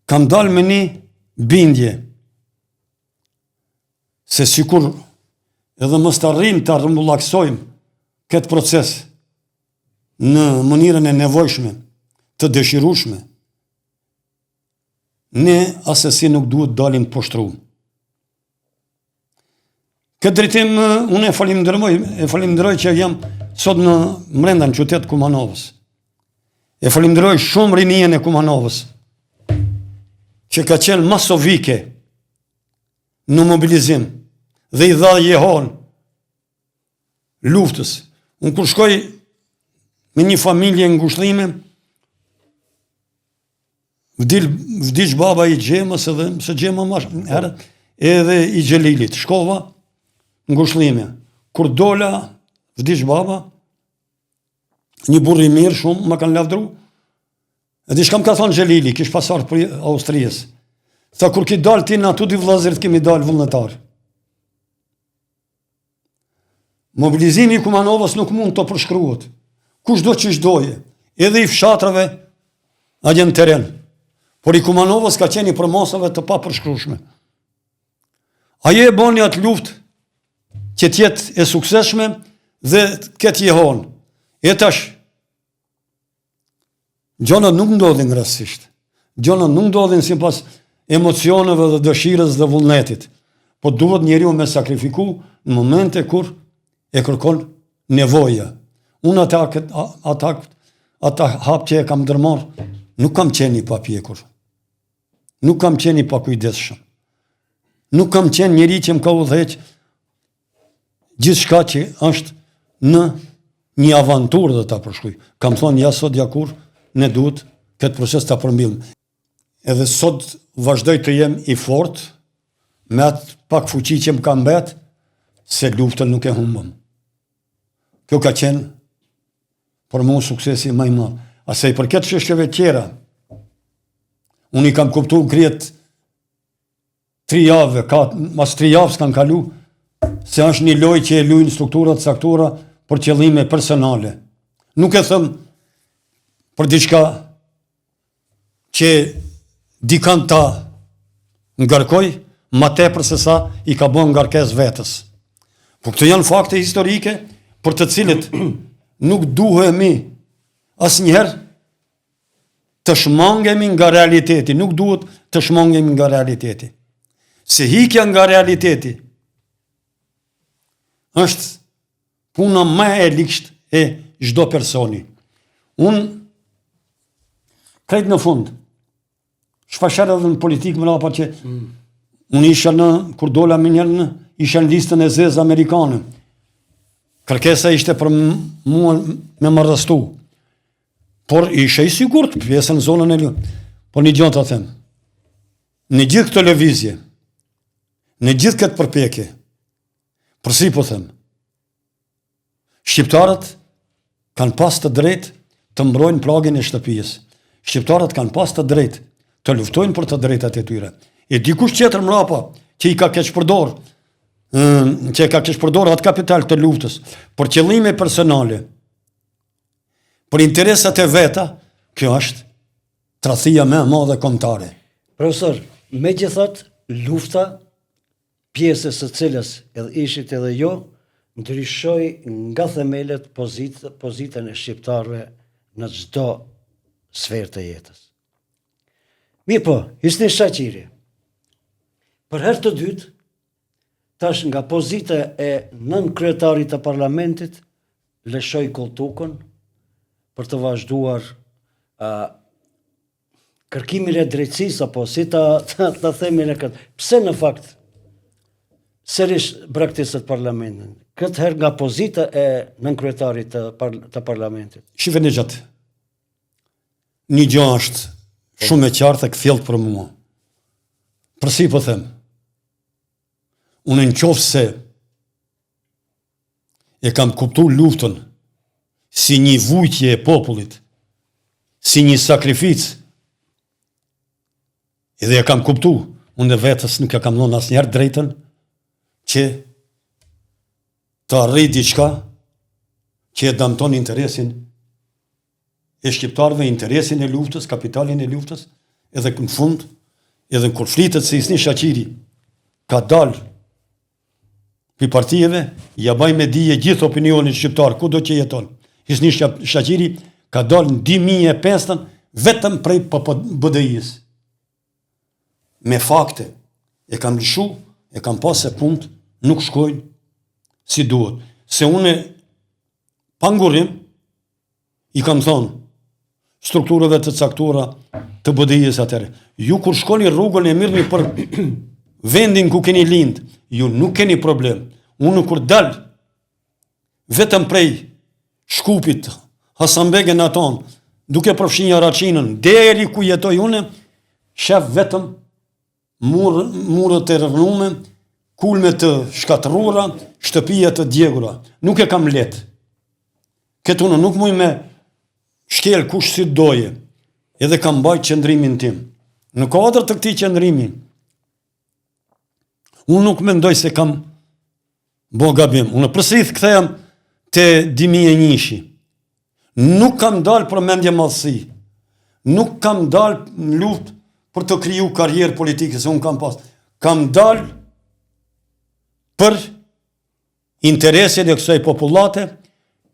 Kam dalë me një bindje se sikur edhe mos të arrijmë ta rrumbullaksojmë këtë proces në mënyrën e nevojshme, të dëshirueshme, ne asesi nuk duhet dalim të poshtrum. Këtë drejtim unë e falimnderoj, e falimnderoj që jam sot në mrenda në qytet Kumanovës. E falimnderoj shumë rininë e Kumanovës, që ka qenë masovike në mobilizim dhe i dha jehonë luftës. Unë kur shkoj me një familje ngushllime, vdil, vdiq baba i Xhemës edhe, se Xhema ma herët, po. edhe i Xhelilit. Shkova, ngushllime. Kur dola, vdiq baba, një burrë i mirë shumë, më kanë lavdru. E di çka më ka thonë Xhelili, kish pas ardhë prej Austrisë. Tha, kur ki dalë ti na të dy vllazërit kemi dalë vullnetar. Mobilizimi i Kumanovës nuk mund të përshkruhet. Kushdo që shdoje, edhe i fshatrave atje në terren. Por i Kumanovës ka qenë i përmasave të papërshkrueshme. Ajo e boni atë luftë që të jetë e suksesshme dhe të ketë jehonë. E tash, gjonat nuk ndodhin rastësisht. Gjonat nuk ndodhin sipas emocioneve dhe dëshirës dhe vullnetit. Po duhet njeriu me sakrifiku në momente kur e kërkon nevoja. Unë ata, ata, ata hap që e kam ndërmarrë, nuk kam qenë i papjekur. Nuk kam qenë i pakujdesshëm. Nuk kam qenë njeri që më ka udhëheq gjithçka që është në një avanturë dhe ta përshkruj. Kam thonë ja sot ja kurrë, ne duhet këtë proces ta përmbyllim. Edhe sot vazhdoj të jem i fort me atë pak fuqi që më ka mbet, se luftën nuk e humbëm. Kjo ka qenë për mua suksesi më i madh. A sa i përket çështjeve tjera, unë i kam kuptu krejt tri javëve, ka, mas tri javë s'kanë kalu, se është një lojë që e lujnë struktura të caktuara për qëllime personale. Nuk e them për diçka që dikan ta ngarkoj ma tepër se sa i ka bo ngarkesë vetes. Po këto janë fakte historike për të cilët nuk duhemi asnjëherë të shmangemi nga realiteti, nuk duhet të shmangemi nga realiteti. Se hikja nga realiteti është Puna më e ligshtë e çdo personi. Unë, krejt në fund, shpeshherë edhe në politikë mrapa që mm. unë isha në, kur dola menjëherë në, isha në listën e zezë amerikane. Kërkesa ishte për mua me më arrestu. Por isha i sigurt, pjesë në zonën e lirë. Por një gjë ta them. Në gjithë këtë lëvizje, në gjithë këtë përpjekje, Përsëri po them, shqiptarët kanë pas të drejtë të mbrojnë pragin e shtëpisë. Shqiptarët kanë pas të drejtë të luftojnë për të drejtat e tyre. E dikush tjetër mrapa që i ka keqpërdor, që e ka keqpërdor atë kapital të luftës për qëllime personale, për interesat e veta, kjo është tradhtia më e madhe kombëtare. Profesor, megjithatë, lufta pjesë e së cilës edhe ishit edhe ju, ndryshoi nga themelet pozitë, pozitën e shqiptarëve në çdo sferë të jetës. Mirëpo, Hysni Shaqiri, për herë të dytë, tash nga pozita e nënkryetarit të parlamentit, lëshoi kolltukun për të vazhduar uh, kërkimin e drejtësisë apo si ta ta, ta themi në këtë. Pse në fakt sërish braktisët parlamentin? Këtë herë nga pozita e nënkryetarit të, par, të parlamentit. Shife Nexhat. Një gjë është shumë e qartë e kthjellët për mua. Përsëri po them. Unë në qoftë se E kam kuptu luftën si një vujtje e popullit, si një sakrificë. Edhe e kam kuptu, unë e vetës nuk e kam lënë asnjëherë drejtën që të arrij diçka që e damton interesin e shqiptarëve, interesin e luftës, kapitalin e luftës, edhe në fund, edhe kur flitet se Hysni Shaqiri ka dalë Prej partijeve, ja baj me dije gjithë opinionit shqiptar, kudo që jeton. Hysni Shaqiri ka dalë në 2005-ën vetëm prej BDI-së. Me fakte, e kam lëshu, e kam pa se punët nuk shkojnë si duhet. Se unë pa ngurrim, I kam thonë strukturave të caktuara të BDI-së atëherë, ju kur shkoni rrugën e mirrni për vendin ku keni lind, ju nuk keni problem. Unë kur dal vetëm prej Shkupit, Hasanbeg e n'atë anë, duke përfshi Haraçinën, deri ku jetoj unë, shef vetëm. Mur, muret e rrënume, kulme të shkatërruara, shtëpia të djegura. Nuk e kam lehtë. Këtë unë nuk muj me shkel kush si doje, edhe kam mbajt qëndrimin tim. Në kuadër të këtij qëndrimi, unë nuk mendoj se kam bo gabim. Unë përsëri kthehem te 2001-shi. Nuk kam dalë për mendjemadhësi. Nuk kam dalë në luftë për të kriju karrierë politike, se unë kam pas. Kam dalë për interesin e kësaj popullate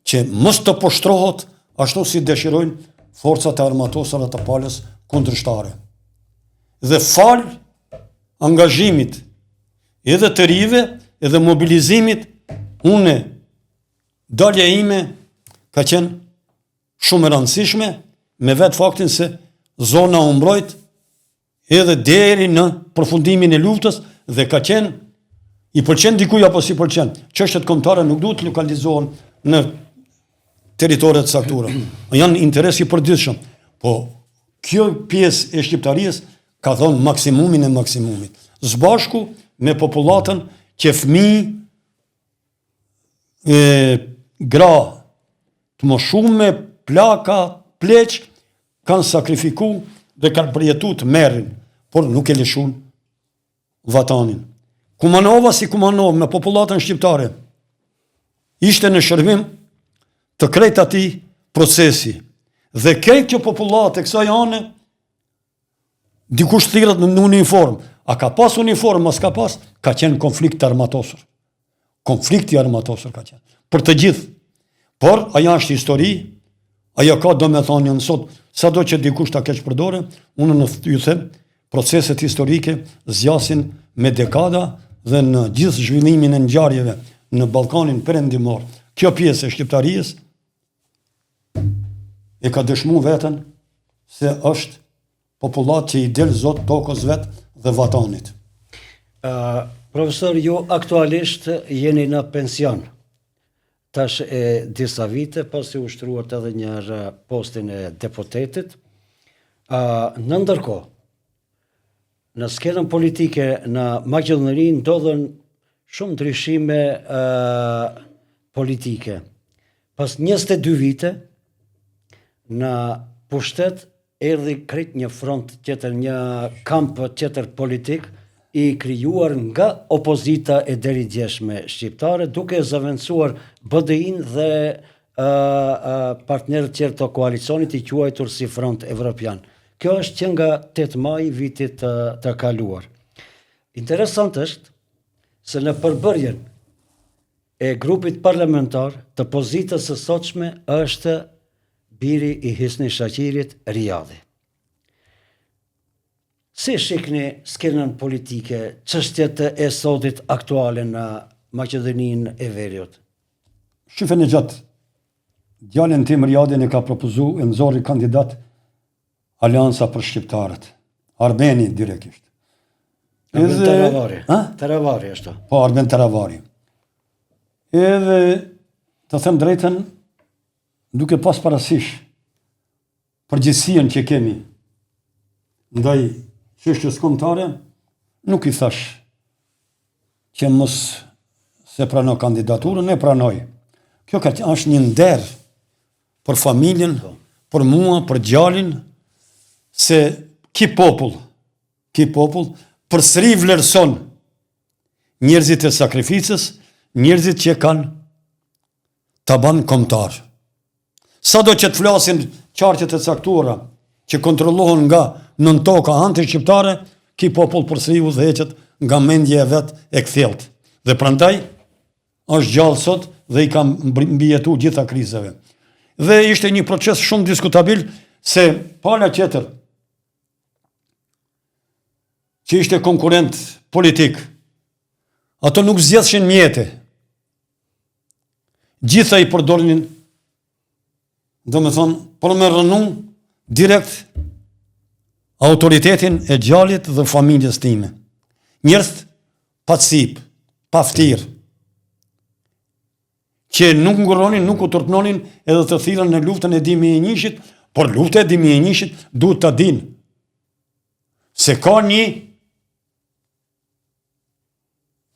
që mos të poshtrohet ashtu si dëshirojnë forcat e armatosura të palës kundërshtare. Dhe falë angazhimit edhe të rive, edhe mobilizimit, unë dalja ime ka qenë shumë e rëndësishme me vetë faktin se zona u mbrojt edhe deri në përfundimin e luftës dhe ka qenë i pëlqen dikuj apo s'i pëlqen. Çështjet kombëtare nuk duhet të lokalizohen në territore të caktuara. Janë interes i përgjithshëm. Po kjo pjesë e shqiptarisë ka dhënë maksimumin e maksimumit. Së bashku me popullatën që fëmijë e gra të moshume, plaka, pleq, kanë sakrifiku dhe kanë përjetu tmerrin, por nuk e lëshun vatanin. Kumanova si Kumanovë me popullatën shqiptare, ishte në shërbim të krejt atij procesi. Dhe krejt kjo popullatë e kësaj ane, Dikush thirret në uniformë. A ka pas uniformë, a s'ka pas? Ka qenë konflikt të armatosur. Konflikt i armatosur ka qenë. Për të gjithë. Por, ajo është histori, ajo ka domethënien sot, sado që dikush ta keqpërdore, unë në ju them, proceset historike zgjasin me dekada dhe në gjithë zhvillimin e ngjarjeve në Ballkanin Perëndimor. Kjo pjesë e shqiptarisë e ka dëshmu veten se është popullatë që i del zot tokës vet dhe vatanit. Uh, profesor, ju aktualisht jeni në pension. Tash e disa vite, pasi ushtruat edhe një herë postin e deputetit. Uh, në ndërkohë, Në skenën politike në Maqedoni ndodhën shumë ndryshime politike. Pas 22 vite në pushtet erdhi krejt një front tjetër, një kamp tjetër politik i krijuar nga opozita e deridjeshme shqiptare, duke zëvendësuar BDI-n dhe partnerët tjerë të koalicionit i quajtur si Front Evropian. Kjo është që nga 8 maji vitit të, të kaluar. Interesant është se në përbërjen e grupit parlamentar të pozitës së sotshme është biri i Hysni Shaqirit, Rijadi. Si shikni skenën politike, çështjet e sotit aktuale në Maqedoninë e Veriut? Shife Nexhat, djalin tim Rijadin e ka propozu e nxori kandidat Aleanca për Shqiptarët. Arbeni direktisht. Arben Edhe, Taravari. Ha? Taravari është. Po, Arben Taravari. Edhe, të them drejtën, duke pas parasysh përgjegjësinë që kemi ndaj çështjes kombëtare, nuk i thash që mos s'e prano kandidaturën, e pranoi. Kjo ka qenë është një nder për familjen, po. për mua, për djalin, se ki popull, ki popull, përsëri vlerëson njerëzit e sakrificës, njerëzit që kanë taban kombëtar. Sado që të flasin qarqet e caktuara që kontrollohen nga nëntoka antishqiptare, ki popull përsëri udhëheqet nga mendja e vet e kthjellët. Dhe prandaj është gjallë sot dhe i ka mbijetu gjitha krizave. Dhe ishte një proces shumë diskutabil se pala tjetër që ishte konkurrent politik, ato nuk zgjedhshin mjete. Gjitha i përdornin, domethonë, për me rrënu direkt autoritetin e djalit dhe familjes time. Njerëz pa cipë, pa ftyrë, që nuk ngurronin, nuk u turpnonin edhe të thirren në luftën e 2001-shit, por lufta e 2001-shit duhet ta dinë se ka një.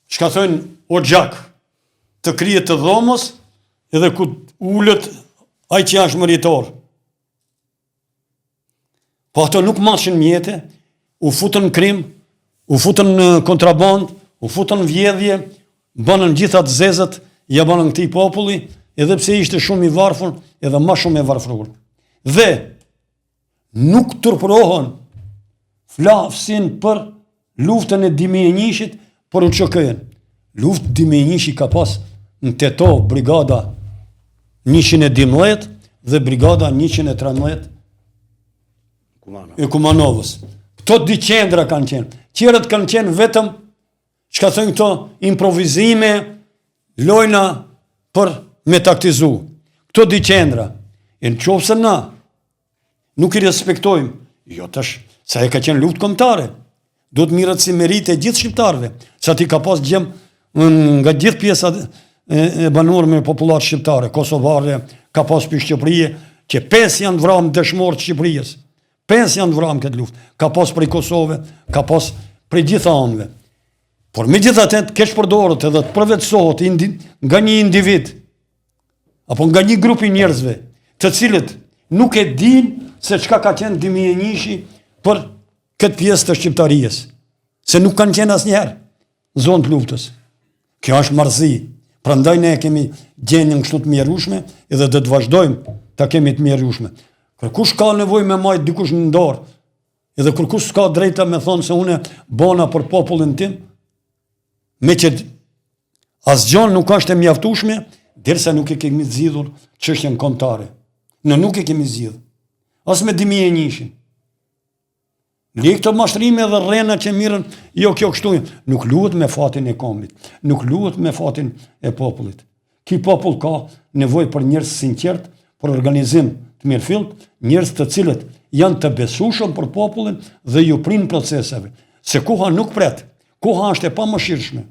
Çka thojnë oxhak të krye të dhomës edhe ku ulet ai që është meritor. Po ato nuk matshin mjete, u futën në krim, u futën në kontrabandë, u futën në vjedhje, bënën gjitha të zezët, ja bënën këtij populli, edhe pse ishte shumë i varfur, edhe ma shumë e varfruar. Dhe nuk turpërohen flasin për luftën e 2001-shit për UÇK-në. Luftë 2001-shi ka pas në Tetovë brigada 112 dhe brigada 113 e Kumanovës. Këto dy qendra kanë qenë. Tjerët kanë qenë vetëm, çka thënë këto, improvizime, lojna për me taktizu. Këto dy qendra, e në qoftë se na, nuk i respektojmë, jo tash, se ajo ka qenë luftë kombëtare, duhet mirret si meritë e gjithë shqiptarëve, se aty ka pas djem nga gjithë pjesa e, e banuar me popullatë shqiptare, kosovare, ka pas prej Shqipërie, që pesë janë vramë dëshmorë të Shqipërisë, pesë janë vramë këtë luftë, ka pas prej Kosove, ka pas prej gjitha anëve. Por megjithatë të keqpërdoret edhe të përvetësohet indi, nga një individ, apo nga një grup i njerëzve, të cilët nuk e dinë se çka ka qenë 2001-shi për këtë pjesë të shqiptarisë, se nuk kanë qenë asnjëherë në zonë të luftës. Kjo është marrëzi. Prandaj ne e kemi gjendjen kështu të mjerueshme edhe do të vazhdojmë ta kemi të mjerueshme. Kërkush ka nevojë me majt dikush në dorë, edhe kërkush s'ka drejta me thonë se unë bona për popullin tim, me që asgjë nuk është e mjaftueshme derisa nuk e kemi zgjidhur çështjen kombëtare. Ne nuk e kemi zgjidhur. As me 2001-shin. Le këto mashtrime dhe rrena që mirren, jo kjo kështu, nuk luhet me fatin e kombit, nuk luhet me fatin e popullit. Ky popull ka nevojë për njerëz sinqert, për organizim të mirëfillt, njerëz të cilët janë të besueshëm për popullin dhe ju prin proceseve. Se koha nuk pret, koha është e pamëshirshme.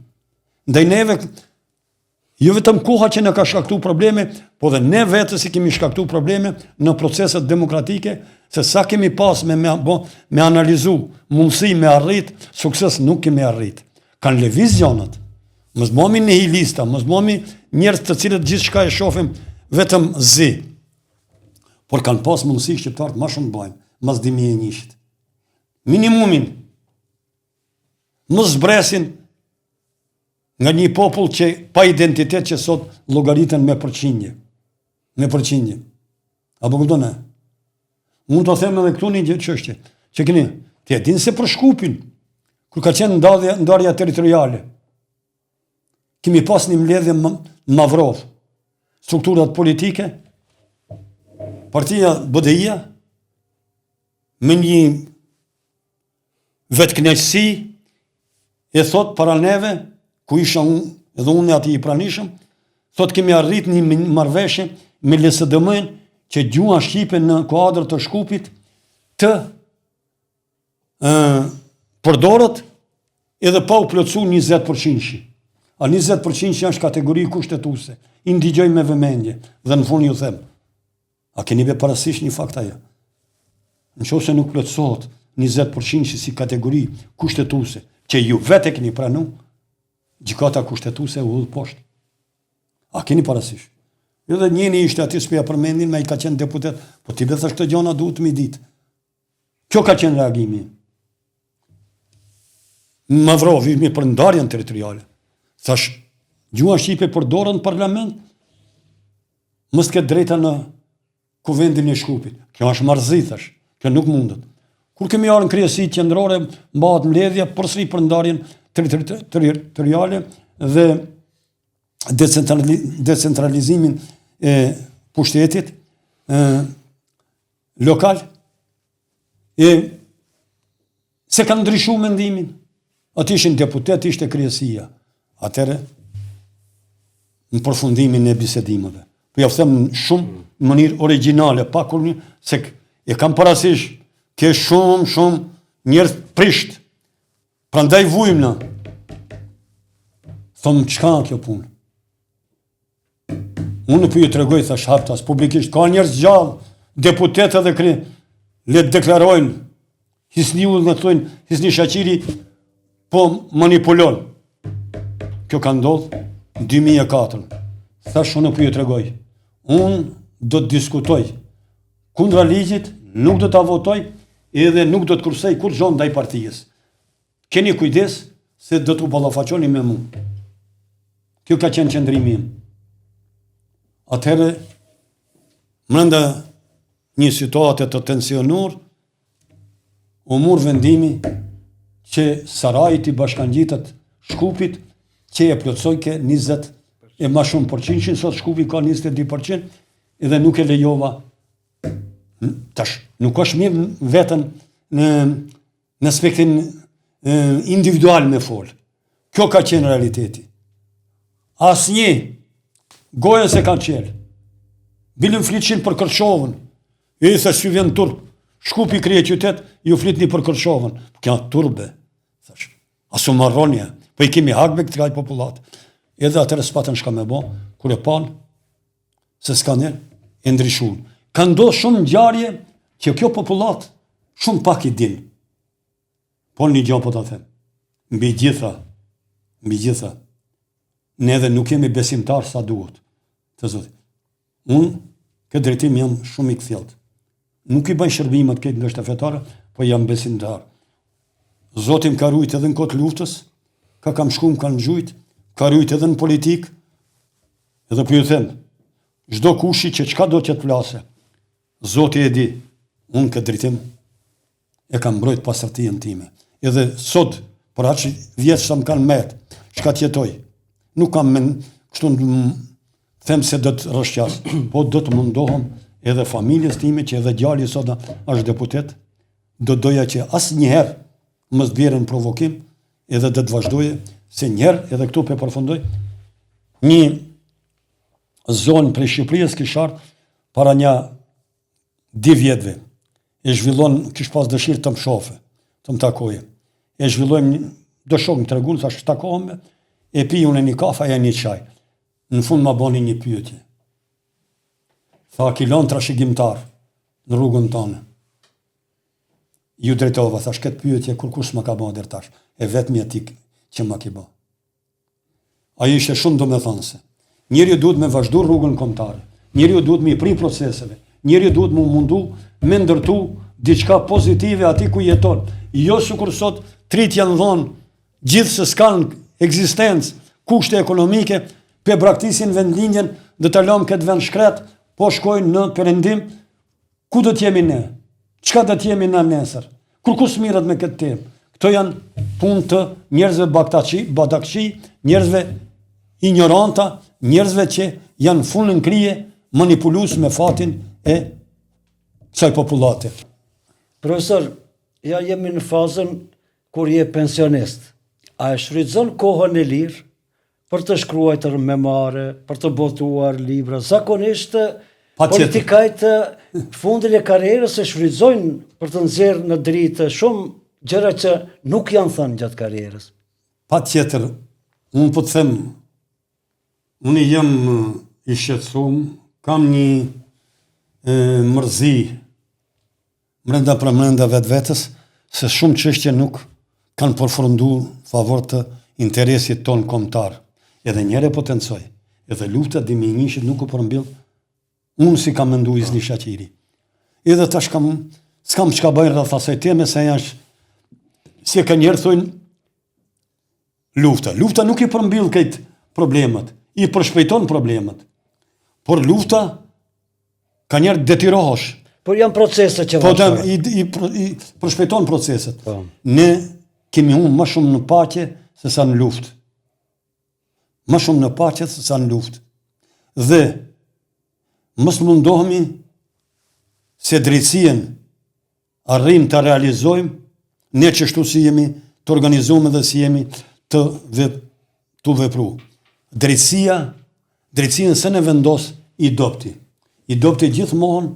Ndaj neve Jo vetëm koha që na ka shkaktu probleme, po dhe ne vetë si kemi shkaktu probleme në proceset demokratike, se sa kemi pas me, me, bo, me analizu mundësi me arrit, sukses nuk kemi arrit. Kanë lëviz gjanat, mos bëhemi nihilista, mos bëhemi njerëz të cilët gjithçka e shohim vetëm zi. Por kanë pas mundësi shqiptarët ma shumë të bajnë, mas 2001-shit. Minimumin, mos zbresin nga një popull që pa identitet që sot llogariten me përqindje. Me përqindje. Apo kupton e? Mund të them edhe këtu një gjë çështje, që keni, ti e din se për Shkupin, kur ka qenë ndarja, ndarja territoriale, kemi pas një mbledhje në Mavrovë, strukturat politike, partia BDI-ja, me një Vetëkënaqësi e thot para neve, ku isha unë edhe unë aty i pranishëm, thot kemi arrit një marrëveshje me LSDM-n që gjuha shqipe në kuadër të Shkupit të ë përdoret edhe pa u plotësu 20%-shi. A 20%-shi është kategori kushtetuese. I ndigjoj me vëmendje dhe në fund ju them, A keni be parasysh një fakt ajo? Në qoftë se nuk plotësohet 20% si kategori kushtetuese, që ju vetë e keni pranu, gjykata kushtetuese u hudh poshtë. A keni parasysh? Edhe njëni ishte aty s'po ja përmendin, me i ka qenë deputet, po ti be thash këto gjona duhet m'i ditë. Kjo ka qenë reagimi. Në Mavrovë, ishmi për ndarjen territoriale. Thash, gjuha shqipe përdoret në parlament, mos të ketë drejta në kuvendin e Shkupit. Kjo është marrëzi, thash. Kjo nuk mundet. Kur kemi ardhur në kryesi qendrore, mbahet mbledhja përsëri për ndarjen territoriale dhe decentralizimin e pushtetit, ë lokal e se kanë ndryshu mendimin. Aty ishin deputet, ishte kryesia. Atëherë, në përfundimin e bisedimeve. Po ja them shumë në mënyrë origjinale, pa kur një, se e kam parasysh, ke shumë, shumë njerëz prisht. Prandaj vujmë na. Thom, çka kjo punë? Unë po ju tregoj, thash haptas, publikisht, ka njerëz gjallë, deputetë edhe kri, le të deklarojnë, Hisniu dhe thonë, Hisni Shaqiri, po manipulon. Kjo ka ndodhë 2004. Thash unë po ju tregoj. Unë do të diskutoj kundra ligjit, nuk do ta votoj edhe nuk do të kursej kurgjo ndaj partisë. Keni kujdes se do t'u ballafaqoni me mu. Kjo ka qenë qëndrimi im. Atëherë, mrenda një situate të tensionuar, u mur vendimi që Saraji t'i bashkangjitet Shkupit, që e plotësojke 20 e ma shumë përqindshin, sot Shkupi ka 22%, edhe nuk e lejova. Tash, nuk është mirë vetën në në aspektin individual me fol. Kjo ka qenë realiteti. Asnjë gojën s'e kanë çelë. Bile m'flitshin për Kërçovën. E i thash s'ju vjen turp. Shkupi kryeqytet, ju flitni për Kërçovën. Kjo turp be. Thash, a s'u marroni, po i kemi hak be kësaj popullate. Edhe atëherë s'patën çka me bo, kur e panë, se s'ka e ndryshun. Ka ndodhë shumë ngjarje që kjo popullatë shumë pak i din. Po një gjë po ta them. Mbi gjitha, mbi gjitha, ne edhe nuk jemi besimtar sa duhet të Zotit. Unë, këtë drejtim jam shumë i kthjellët. Nuk i bëj shërbimet këtë ndoshta fetare, po jam besimtar. Zoti më ka rujt edhe në kohë të luftës, ka kam shku më kanë gjujt, ka rujt edhe në politikë, Edhe po ju them, çdo kushi që çka do që të flase, Zoti e di, unë këtë drejtim e kam mbrojt pastërtinë time. Edhe sot, për aq vjet sa më kanë met, çka të jetoj, nuk kam men, kështu them se do të rrëshqas, po do të mundohem edhe familjes time që edhe djali sot është deputet, do doja që asnjëherë mos të bjerë në provokim, edhe do të vazhdoje, se njëherë edhe këtu po e përfundoj, një zonë prej Shqipërisë kish ardhë para nja dy vjetëve, e zhvillon, kish pas dëshirë të më shofe, të më takoje. E zhvillojmë, do shokë më tregun, thash takohemi, e pi unë një kafe, ajo një çaj. Në fund ma boni një pyetje. Tha, ki lënë trashëgimtar në rrugën tonë. Ju drejtova, thash këtë pyetje kurkush s'ma ka ba deri tash, e vetmja ti që ma ki ba. Ajo ishte shumë domethënëse. Njeriu duhet me vazhdu rrugën kombëtare. Njeriu duhet me i pri proceseve. Njeriu duhet mu mundu me ndërtu diçka pozitive aty ku jeton. Jo sikur sot t'rijt janë dhonë gjithë se s'kanë ekzistencë, kushte ekonomike, pe braktisin vendlindjen dhe ta lëmë këtë vend shkret, po shkojnë në perëndim, Ku do të jemi ne? Çka do të jemi ne nesër? Kurkush s'mirret me këtë temë. Këto janë punë të njerëzve baktaqi, badakçi, njerëzve injoranta, njerëzve që janë fund në krye manipulues me fatin e kësaj popullate. Profesor, ja jemi në fazën kur je pensionist. A e shfrytëzon kohën e lirë për të shkruajtur memoare, për të botuar libra. Zakonisht politikajt fundin e karrierës e shfrytëzojnë për të nxjerrë në dritë shumë gjëra që nuk janë thënë gjatë karrierës. Patjetër, unë po të them, unë jam i shqetësum, kam një e, mërzi Mrenda përmrenda vetvetes, se shumë çështje nuk kanë përfundu në favor të interesit tonë kombëtar. Edhe njëherë e potencoj, edhe lufta e 2001-shit nuk u përmbyll unë si kam mendu Hysni Shaqiri. Edhe tash kam, s'kam çka bëj rreth asaj teme, se janë, si e ka njerë thojnë, lufta. Lufta nuk i përmbyll krejt problemet, i përshpejton problemet. Por lufta Ka njerë detyrohesh. Por janë procese që po, vazhdojnë. Po, i, i, i përshpejton proceset. Po. Ne kemi humbë më shumë në paqe se sa në luftë. Më shumë në paqe se sa në luftë. Dhe mos mundohemi se drejtësinë arrijmë ta realizojmë, ne qështu si jemi të organizuar dhe si jemi të vep, të vepru. Drejtësia, drejtësinë s'e vendos i dobti. I dobti gjithmonë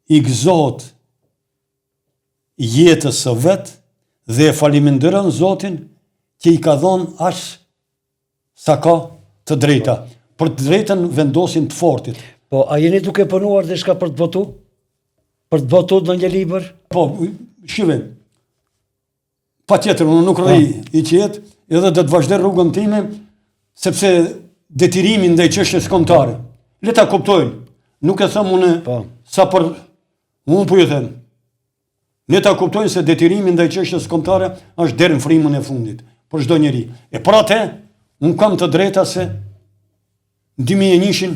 i gëzohet jetës së vet dhe e falimenderon Zotin që i ka dhonë aq Sa ka të drejta. Për të drejtën vendosin të fortit. Po, a jeni duke punuar diçka për të botu? Për të botu ndonjë libër? Po, shive. Patjetër, unë nuk rri po. i qetë, edhe do të vazhdoj rrugën time, sepse detyrimi ndaj çështjes kombëtare. Le ta kuptojnë. Nuk e them unë po. sa për unë po ju them. Le ta kuptojnë se detyrimi ndaj çështjes kombëtare është deri në frymën e fundit për çdo njeri. E për atë unë kam të drejta se në 2001-shin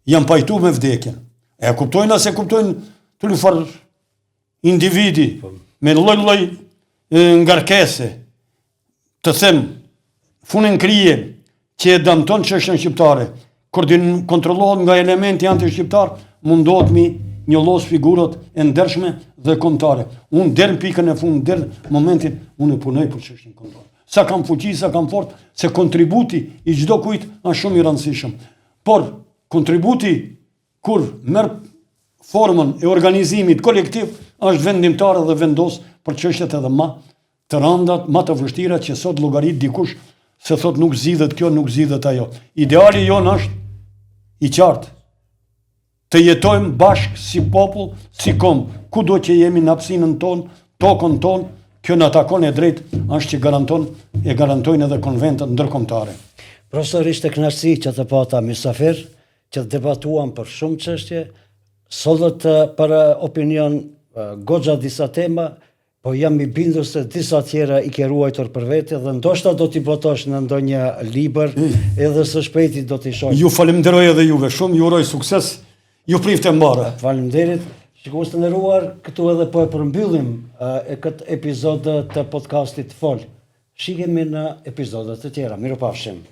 jam pajtu me vdekjen. E kuptojnë a s'e kuptojnë të farë individi po. me lloj lloj ngarkese të them funin krye që e dëmton çështjen shqiptare kur kontrollohet nga elementi antishqiptar mundohet mi njollos figurat e ndershme dhe kombëtare. Unë deri në pikën e fundit, deri në momentin unë e punoj për çështjen kombëtare. Sa kam fuqi, sa kam forcë, se kontributi i çdo kujt është shumë i rëndësishëm. Por kontributi kur merr formën e organizimit kolektiv është vendimtare dhe vendos për çështjet edhe ma të rëndat, ma të vështira që sot llogarit dikush se thot nuk zgjidhet kjo, nuk zgjidhet ajo. Ideali jonë është i qartë. Të jetojmë bashkë si popull, si komb, kudo që jemi në hapësinën tonë, tokën tonë, kjo na takon e drejtë është që garanton e garantojnë edhe konventat ndërkombëtare. Profesor, ishte kënaqësi që të pata mysafir, që të debatuam për shumë çështje, sollët për opinion goxha disa tema, po jam i bindur se disa tjera i ke ruajtur për vete dhe ndoshta do t'i botosh në ndonjë libër mm. edhe së shpejti do t'i shohim. Ju falemnderoj edhe juve shumë, ju uroj sukses, ju priftë e mbara. Faleminderit. Shikues të nderuar, këtu edhe po e përmbyllim e këtë epizod të podcastit Fol. Shihemi në episode të tjera. Mirupafshim.